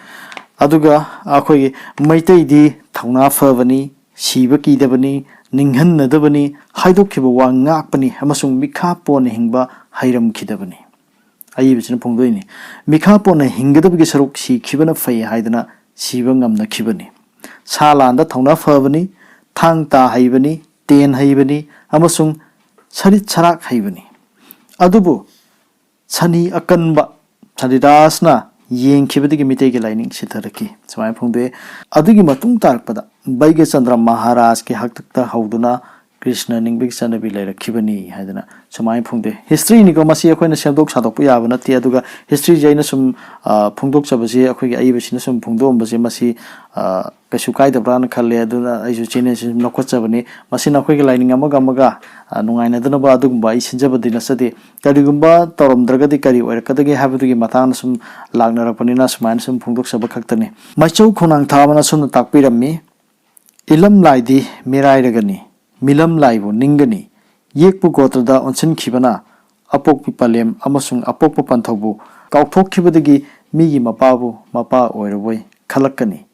ꯑꯗꯨꯒ ꯑꯩꯈꯣꯏꯒꯤ ꯃꯩꯇꯩꯗꯤ ꯊꯧꯅꯥ ꯐꯕꯅꯤ, ꯁꯤꯕ ꯀꯤꯗꯕꯅꯤ, ꯅꯤꯡꯍꯟꯅꯗꯕꯅꯤ, ꯍꯥꯏꯗꯣꯛꯈꯤꯕ ꯋꯥ ꯉꯥꯛꯄꯅꯤ ꯑꯃꯁꯨꯡ ꯃꯤꯈꯥ ꯄꯣꯟꯅ ꯍꯤꯡꯕ ꯍꯩꯔꯝꯈꯤꯗꯕꯅꯤ꯫ ꯑꯏꯕꯁꯤꯅ ꯐꯣꯡꯗꯣꯛꯏꯅꯤ꯫ ꯃꯤꯈꯥ ꯄꯣꯟꯅ ꯍꯤꯡꯒꯗꯕꯒꯤ ꯁꯔꯨꯛ ꯁꯤꯈꯤꯕꯅ ꯐꯩ ꯍꯥꯏꯗꯅ ꯁꯤꯕ ꯉꯝꯅꯈꯤꯕꯅꯤ꯫ ꯁꯥ ꯂꯥꯟꯗ ꯊꯧꯅꯥ ꯐꯕꯅꯤ, ꯊꯥꯡ ꯇꯥ ꯍꯩꯕꯅꯤ, ꯇꯦꯟ ꯍꯩꯕꯅꯤ ꯑꯃꯁꯨꯡ ꯁꯔꯤꯠ ꯁꯔꯥꯛ ꯍꯩꯕꯅꯤ꯫ ꯑꯗꯨꯕꯨ ꯁꯅꯤ ꯑꯀꯟꯕ ꯁꯅꯤꯗꯥꯁꯅ ꯌꯦꯡꯈꯤꯕꯗꯒꯤ ꯃꯤꯇꯩꯒꯤ ꯂꯥꯏꯅꯤꯡ ꯁꯤꯊꯔꯛꯈꯤ꯫ ꯁꯨꯃꯥꯏꯅ ꯐꯣꯡꯗꯣꯛꯑꯦ꯫ ꯑꯗꯨꯒꯤ ꯃꯇꯨꯡ ꯇꯥꯔꯛꯄꯗ ꯕꯩꯒꯆꯟꯗ꯭ꯔ ꯃꯍꯥꯔꯥꯖꯀꯤ ꯍꯥꯛꯇꯛꯇ ꯍꯧꯗꯨꯅ ꯀ꯭ꯔꯤꯁꯅ ꯅꯤꯡꯕꯒꯤ ꯆꯠꯅꯕꯤ ꯂꯩꯔꯛꯈꯤꯕꯅꯤ ꯍꯥꯏꯗꯅ ꯁꯨꯃꯥꯏꯅ ꯐꯣꯡꯗꯣꯛꯑꯦ꯫ ꯍꯤꯁꯇ꯭ꯔꯤꯅꯤꯀꯣ, ꯃꯁꯤ ꯑꯩꯈꯣꯏꯅ ꯁꯦꯝꯗꯣꯛ ꯁꯥꯗꯣꯛꯄ ꯌꯥꯕ ꯅꯠꯇꯦ꯫ ꯑꯗꯨꯒ ꯍꯤꯁꯇ꯭ꯔꯤꯁꯦ ꯑꯩꯅ ꯁꯨꯝ, ꯑ, ꯐꯣꯡꯗꯣꯛꯆꯕꯁꯦ, ꯑꯩꯈꯣꯏꯒꯤ ꯑꯏꯕꯁꯤꯅ ꯁꯨꯝ ꯐꯣꯡꯗꯣꯛꯑꯝꯕꯁꯦ, ꯃꯁꯤ, ꯑ, ꯀꯩꯁꯨ ꯀꯥꯏꯗꯕ꯭ꯔꯥꯅ ꯈꯜꯂꯦ꯫ ꯑꯗꯨꯅ ꯑꯩꯁꯨ ꯆꯦꯅꯦꯜꯁꯤ ꯁꯨꯝ ꯂꯧꯈꯠꯆꯕꯅꯤ꯫ ꯃꯁꯤꯅ ꯑꯩꯈꯣꯏꯒꯤ ꯂꯥꯏꯅꯤꯡ ꯑꯃꯒ ꯑꯃꯒ, ꯑ, ꯅꯨꯡꯉꯥꯏꯅꯗꯅꯕ ꯑꯗꯨꯒꯨꯝꯕ ꯑꯩ ꯁꯤꯟꯖꯕꯗꯤ ꯅꯠꯆꯗꯦ꯫ ꯀꯔꯤꯒꯨꯝꯕ ꯇꯧꯔꯝꯗ꯭ꯔꯒꯗꯤ ꯀꯔꯤ ꯑꯣꯏꯔꯛꯀꯗꯒꯦ ꯍꯥꯏꯕꯗꯨꯒꯤ ꯃꯇꯥꯡꯗ ꯁꯨꯝ ꯂꯥꯛꯅꯔꯛꯄꯅꯤꯅ ꯁꯨꯃꯥꯏꯅ ꯁꯨꯝ ꯐꯣꯡꯗꯣꯛꯆꯕ ꯈꯛꯇꯅꯤ꯫ ꯃꯥꯏꯆꯧ ꯈꯣꯡꯅꯥꯡ ꯊꯥꯕꯅ ꯁꯨꯝꯅ ꯇꯥꯛꯄꯤꯔꯝꯃꯤ, "ꯏꯂꯝ ꯂꯥꯏꯗꯤ ꯃꯤꯔꯥꯏꯔꯒꯅꯤ, ꯃꯤꯂꯝ ꯂꯥꯏꯕꯨ ꯅꯤꯡꯒꯅꯤ, ꯌꯦꯛꯄꯨ ꯒꯣꯇ꯭ꯔꯗ ꯑꯣꯟꯁꯤꯟꯈꯤꯕꯅ ꯑꯄꯣꯛꯄꯤ ꯄꯂꯦꯝ ꯑꯃꯁꯨꯡ ꯑꯄꯣꯛꯄ ꯄꯟꯊꯧꯕꯨ ꯀꯥꯎꯊꯣꯛꯈꯤꯕꯗꯒꯤ ꯃꯤꯒꯤ ꯃꯄꯥꯕꯨ ꯃꯄꯥ ꯑꯣꯏꯔꯕꯣꯏ ꯈꯜꯂꯛꯀꯅꯤ꯫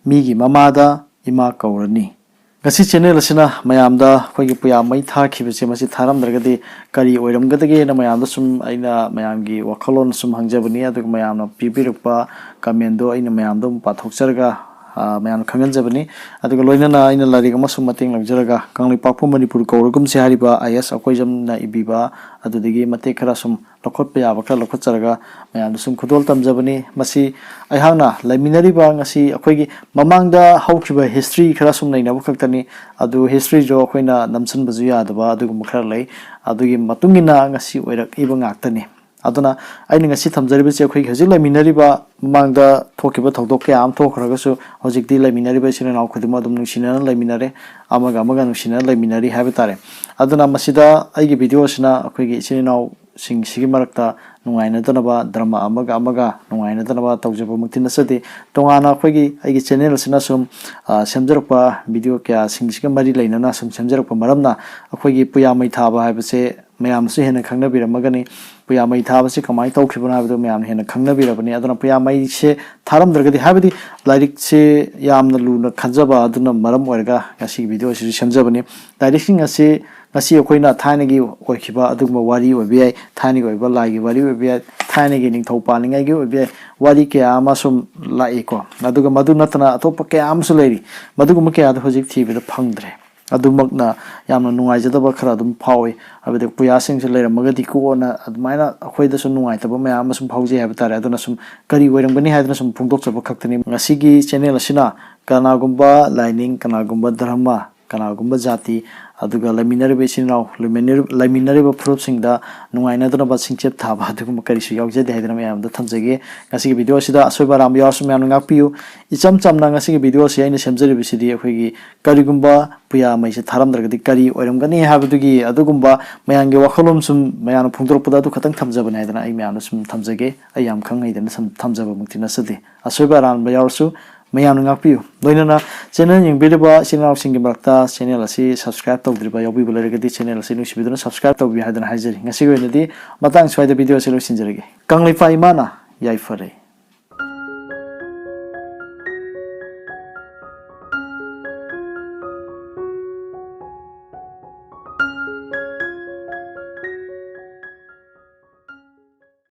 ꯃꯤꯒꯤ ꯃꯃꯥꯗ ꯏꯃꯥ ꯀꯧꯔꯅꯤ"꯫ ꯉꯁꯤ ꯆꯦꯅꯦꯜ ꯑꯁꯤꯅ ꯃꯌꯥꯝꯗ ꯑꯩꯈꯣꯏꯒꯤ ꯄꯨꯌꯥ ꯃꯩ ꯊꯥꯈꯤꯕꯁꯦ, ꯃꯁꯤ ꯊꯥꯔꯝꯗ꯭ꯔꯒꯗꯤ ꯀꯔꯤ ꯑꯣꯏꯔꯝꯒꯗꯒꯦꯅ ꯃꯌꯥꯝꯗ ꯁꯨꯝ, ꯑꯩꯅ ꯃꯌꯥꯝꯒꯤ ꯋꯥꯈꯜꯂꯣꯟ ꯁꯨꯝ ꯍꯪꯖꯕꯅꯤ꯫ ꯑꯗꯨꯒ ꯃꯌꯥꯝꯅ ꯄꯤꯕꯤꯔꯛꯄ ꯀꯃꯦꯟꯗꯣ ꯑꯩꯅ ꯃꯌꯥꯝꯗ ꯑꯃꯨꯛ ꯄꯥꯊꯣꯛꯆꯔꯒ, ꯑ, ꯃꯌꯥꯝ ꯈꯪꯍꯟꯖꯕꯅꯤ꯫ ꯑꯗꯨꯒ ꯂꯣꯏꯅꯅ ꯑꯩꯅ ꯂꯥꯏꯔꯤꯛ ꯑꯃꯁꯨ ꯃꯇꯦꯡ ꯂꯧꯖꯔꯒ, "ꯀꯪꯂꯩꯄꯥꯛꯄꯨ ꯃꯅꯤꯄꯨꯔ ꯀꯧꯔꯒꯨꯝꯁꯦ" ꯍꯥꯏꯔꯤꯕ ꯑꯥꯏ ꯑꯦꯁ ꯑꯩꯈꯣꯏꯖꯝꯅ ꯏꯕꯤꯕ ꯑꯗꯨꯗꯒꯤ ꯃꯇꯦꯛ ꯈꯔ ꯁꯨꯝ ꯂꯧꯈꯠꯄ ꯌꯥꯕ ꯈꯔ ꯂꯧꯈꯠꯆꯔꯒ ꯃꯌꯥꯝꯗ ꯁꯨꯝ ꯈꯨꯗꯣꯜ ꯇꯝꯖꯕꯅꯤ꯫ ꯃꯁꯤ ꯑꯩꯍꯥꯛꯅ ꯂꯩꯃꯤꯟꯅꯔꯤꯕ, ꯉꯁꯤ ꯑꯩꯈꯣꯏꯒꯤ ꯃꯃꯥꯡꯗ ꯍꯧꯈꯤꯕ ꯍꯤꯁꯇ꯭ꯔꯤ ꯈꯔ ꯁꯨꯝ ꯅꯩꯅꯕ ꯈꯛꯇꯅꯤ꯫ ꯑꯗꯨ ꯍꯤꯁꯇ꯭ꯔꯤꯁꯨ ꯑꯩꯈꯣꯏꯅ ꯅꯝꯁꯤꯟꯕꯁꯨ ꯌꯥꯗꯕ ꯑꯗꯨꯒꯨꯝꯕ ꯈꯔ ꯂꯩ꯫ ꯑꯗꯨꯒꯤ ꯃꯇꯨꯡ ꯏꯟꯅ ꯉꯁꯤ ꯑꯣꯏꯔꯛꯏꯕ ꯉꯥꯛꯇꯅꯤ꯫ ꯑꯗꯨꯅ ꯑꯩꯅ ꯉꯁꯤ ꯊꯝꯖꯔꯤꯕꯁꯤ ꯑꯩꯈꯣꯏꯒꯤ ꯍꯧꯖꯤꯛ ꯂꯩꯃꯤꯟꯅꯔꯤꯕ, ꯃꯃꯥꯡꯗ ꯊꯣꯛꯈꯤꯕ ꯊꯧꯗꯣꯛ ꯀꯌꯥ ꯑꯃ ꯊꯣꯛꯈ꯭ꯔꯒꯁꯨ ꯍꯧꯖꯤꯛꯇꯤ ꯂꯩꯃꯤꯟꯅꯔꯤꯕ ꯏꯆꯤꯜ ꯏꯅꯥꯎ ꯈꯨꯗꯤꯡꯃꯛ ꯑꯗꯨꯝ ꯅꯨꯡꯁꯤꯅꯅ ꯂꯩꯃꯤꯟꯅꯔꯦ, ꯑꯃꯒ ꯑꯃꯒ ꯅꯨꯡꯁꯤꯅꯅ ꯂꯩꯃꯤꯟꯅꯔꯤ ꯍꯥꯏꯕ ꯇꯥꯔꯦ꯫ ꯑꯗꯨꯅ ꯃꯁꯤꯗ ꯑꯩꯒꯤ ꯚꯤꯗꯤꯑꯣꯁꯤꯅ ꯑꯩꯈꯣꯏꯒꯤ ꯏꯆꯤꯜ ꯏꯅꯥꯎꯁꯤꯡꯁꯤꯒꯤ ꯃꯔꯛꯇ ꯅꯨꯡꯉꯥꯏꯅꯗꯅꯕ, ꯗ꯭ꯔꯃꯥ ꯑꯃꯒ ꯑꯃꯒ ꯅꯨꯡꯉꯥꯏꯅꯗꯅꯕ ꯇꯧꯖꯕꯃꯛꯇꯤ ꯅꯠꯆꯗꯦ꯫ ꯇꯣꯉꯥꯟꯅ ꯑꯩꯈꯣꯏꯒꯤ, ꯑꯩꯒꯤ ꯆꯦꯅꯦꯜ ꯑꯁꯤꯅ ꯁꯨꯝ, ꯑ, ꯁꯦꯝꯖꯔꯛꯄ ꯚꯤꯗꯤꯑꯣ ꯀꯌꯥꯁꯤꯡꯁꯤꯒ ꯃꯔꯤ ꯂꯩꯅꯅ ꯁꯨꯝ ꯁꯦꯝꯖꯔꯛꯄ ꯃꯔꯝꯅ ꯑꯩꯈꯣꯏꯒꯤ ꯄꯨꯌꯥ ꯃꯩ ꯊꯥꯕ ꯍꯥꯏꯕꯁꯦ ꯃꯌꯥꯝꯅꯁꯨ ꯍꯦꯟꯅ ꯈꯪꯅꯕꯤꯔꯝꯃꯒꯅꯤ꯫ ꯄꯨꯌꯥ ꯃꯩ ꯊꯥꯕꯁꯤ ꯀꯃꯥꯏꯅ ꯇꯧꯈꯤꯕꯅꯣ ꯍꯥꯏꯕꯗꯨ ꯃꯌꯥꯝꯅ ꯍꯦꯟꯅ ꯈꯪꯅꯕꯤꯔꯕꯅꯤ꯫ ꯑꯗꯨꯅ ꯄꯨꯌꯥ ꯃꯩꯁꯦ ꯊꯥꯔꯝꯗ꯭ꯔꯒꯗꯤ, ꯍꯥꯏꯕꯗꯤ ꯂꯥꯏꯔꯤꯛꯁꯦ ꯌꯥꯝꯅ ꯂꯨꯅ ꯈꯟꯖꯕ ꯑꯗꯨꯅ ꯃꯔꯝ ꯑꯣꯏꯔꯒ ꯉꯁꯤꯒꯤ ꯚꯤꯗꯤꯑꯣ ꯑꯁꯤꯁꯨ ꯁꯦꯝꯖꯕꯅꯤ꯫ ꯂꯥꯏꯔꯤꯛꯁꯤꯡ ꯑꯁꯤ ꯉꯁꯤ ꯑꯩꯈꯣꯏꯅ ꯊꯥꯏꯅꯒꯤ ꯑꯣꯏꯈꯤꯕ ꯑꯗꯨꯒꯨꯝꯕ ꯋꯥꯔꯤ ꯑꯣꯏꯕ ꯌꯥꯏ, ꯊꯥꯏꯅꯒꯤ ꯑꯣꯏꯕ ꯂꯥꯏꯒꯤ ꯋꯥꯔꯤ ꯑꯣꯏꯕ ꯌꯥꯏ, ꯊꯥꯏꯅꯒꯤ ꯅꯤꯡꯊꯧ ꯄꯥꯜꯂꯤꯉꯩꯒꯤ ꯑꯣꯏꯕ ꯌꯥꯏ, ꯋꯥꯔꯤ ꯀꯌꯥ ꯑꯃ ꯁꯨꯝ ꯂꯥꯛꯏꯀꯣ꯫ ꯑꯗꯨꯒ ꯃꯗꯨ ꯅꯠꯇꯅ ꯑꯇꯣꯞꯄ ꯀꯌꯥ ꯑꯃꯁꯨ ꯂꯩꯔꯤ꯫ ꯃꯗꯨꯒꯨꯝꯕ ꯀꯌꯥꯗꯣ ꯍꯧꯖꯤꯛ ꯊꯤꯕꯗ ꯐꯪꯗ꯭ꯔꯦ꯫ ꯑꯗꯨꯃꯛꯅ ꯌꯥꯝꯅ ꯅꯨꯡꯉꯥꯏꯖꯗꯕ ꯈꯔ ꯑꯗꯨꯝ ꯐꯥꯎꯏ꯫ ꯍꯥꯏꯕꯗꯤ ꯄꯨꯌꯥꯁꯤꯡꯁꯦ ꯂꯩꯔꯝꯃꯒꯗꯤꯀꯣꯅ ꯑꯗꯨꯃꯥꯏꯅ ꯑꯩꯈꯣꯏꯗꯁꯨ ꯅꯨꯡꯉꯥꯏꯇꯕ ꯃꯌꯥꯝ ꯑꯃ ꯁꯨꯝ ꯐꯥꯎꯖꯩ ꯍꯥꯏꯕ ꯇꯥꯔꯦ꯫ ꯑꯗꯨꯅ ꯁꯨꯝ ꯀꯔꯤ ꯑꯣꯏꯔꯝꯒꯅꯤ ꯍꯥꯏꯗꯅ ꯁꯨꯝ ꯐꯣꯡꯗꯣꯛꯆꯕ ꯈꯛꯇꯅꯤ꯫ ꯉꯁꯤꯒꯤ ꯆꯦꯅꯦꯜ ꯑꯁꯤꯅ ꯀꯅꯥꯒꯨꯝꯕ ꯂꯥꯏꯅꯤꯡ, ꯀꯅꯥꯒꯨꯝꯕ ꯙꯔꯃ, ꯀꯅꯥꯒꯨꯝꯕ ꯖꯥꯇꯤ, ꯑꯗꯨꯒ ꯂꯩꯃꯤꯟꯅꯔꯤꯕ ꯏꯆꯤꯟ ꯏꯅꯥꯎ, ꯂꯩꯃꯤꯟꯅꯔꯤꯕ, ꯂꯩꯃꯤꯟꯅꯔꯤꯕ ꯐꯨꯔꯨꯞꯁꯤꯡꯗ ꯅꯨꯡꯉꯥꯏꯅꯗꯅꯕ ꯁꯤꯡꯆꯦꯞ ꯊꯥꯕ ꯑꯗꯨꯒꯨꯝꯕ ꯀꯔꯤꯁꯨ ꯌꯥꯎꯖꯗꯦ ꯍꯥꯏꯗꯅ ꯃꯌꯥꯝꯗ ꯊꯝꯖꯒꯦ꯫ ꯉꯁꯤꯒꯤ ꯚꯤꯗꯤꯑꯣ ꯑꯁꯤꯗ ꯑꯁꯣꯏꯕ ꯑꯔꯥꯟꯕ ꯌꯥꯎꯔꯁꯨ ꯃꯌꯥꯝꯅ ꯉꯥꯛꯄꯤꯌꯨ꯫ ꯏꯆꯝ ꯆꯝꯅ ꯉꯁꯤꯒꯤ ꯚꯤꯗꯤꯑꯣ ꯑꯁꯤ ꯑꯩꯅ ꯁꯦꯝꯖꯔꯤꯕꯁꯤꯗꯤ ꯑꯩꯈꯣꯏꯒꯤ ꯀꯔꯤꯒꯨꯝꯕ ꯄꯨꯌꯥ ꯃꯩꯁꯦ ꯊꯥꯔꯝꯗ꯭ꯔꯒꯗꯤ ꯀꯔꯤ ꯑꯣꯏꯔꯝꯒꯅꯤ ꯍꯥꯏꯕꯗꯨꯒꯤ ꯑꯗꯨꯒꯨꯝꯕ ꯃꯌꯥꯝꯒꯤ ꯋꯥꯈꯜꯂꯣꯟ ꯁꯨꯝ ꯃꯌꯥꯝꯅ ꯐꯣꯡꯗꯣꯔꯛꯄꯗ ꯑꯗꯨ ꯈꯛꯇꯪ ꯊꯝꯖꯕꯅꯤ ꯍꯥꯏꯗꯅ ꯑꯩ ꯃꯌꯥꯝꯅ ꯁꯨꯝ ꯊꯝꯖꯒꯦ꯫ ꯑꯩ ꯌꯥꯝ ꯈꯪ ꯍꯩꯗꯅ ꯁꯨꯝ ꯊꯝꯖꯕꯃꯛꯇꯤ ꯅꯠꯆꯗꯦ꯫ ꯑꯁꯣꯏꯕ ꯑꯔꯥꯟꯕ ꯌꯥꯎꯔꯁꯨ ꯃꯌꯥꯝꯅ ꯉꯥꯛꯄꯤꯌꯨ꯫ ꯂꯣꯏꯅꯅ ꯆꯦꯅꯦꯜ ꯌꯦꯡꯕꯤꯔꯤꯕ ꯏꯆꯤꯟ ꯏꯅꯥꯎꯁꯤꯡꯒꯤ ꯃꯔꯛꯇ ꯆꯦꯅꯦꯜ ꯑꯁꯤ ꯁꯕꯁꯀ꯭ꯔꯥꯏꯕ ꯇꯧꯗ꯭ꯔꯤꯕ ꯌꯥꯎꯕꯤꯕ ꯂꯩꯔꯒꯗꯤ ꯆꯦꯅꯦꯜ ꯑꯁꯤ ꯅꯨꯡꯁꯤꯕꯤꯗꯨꯅ ꯁꯕꯁꯀ꯭ꯔꯥꯏꯕ ꯇꯧꯕꯤꯌꯨ ꯍꯥꯏꯗꯅ ꯍꯥꯏꯖꯔꯤ꯫ ꯉꯁꯤꯒꯤ ꯑꯣꯏꯅꯗꯤ ꯃꯇꯥꯡ ꯁ꯭ꯋꯥꯏꯗ ꯚꯤꯗꯤꯑꯣ ꯑꯁꯤ ꯂꯣꯏꯁꯤꯟꯖꯔꯒꯦ꯫ ꯀꯪꯂꯩꯄꯥꯛ ꯏꯃꯥꯅ ꯌꯥꯏꯐꯔꯦ꯫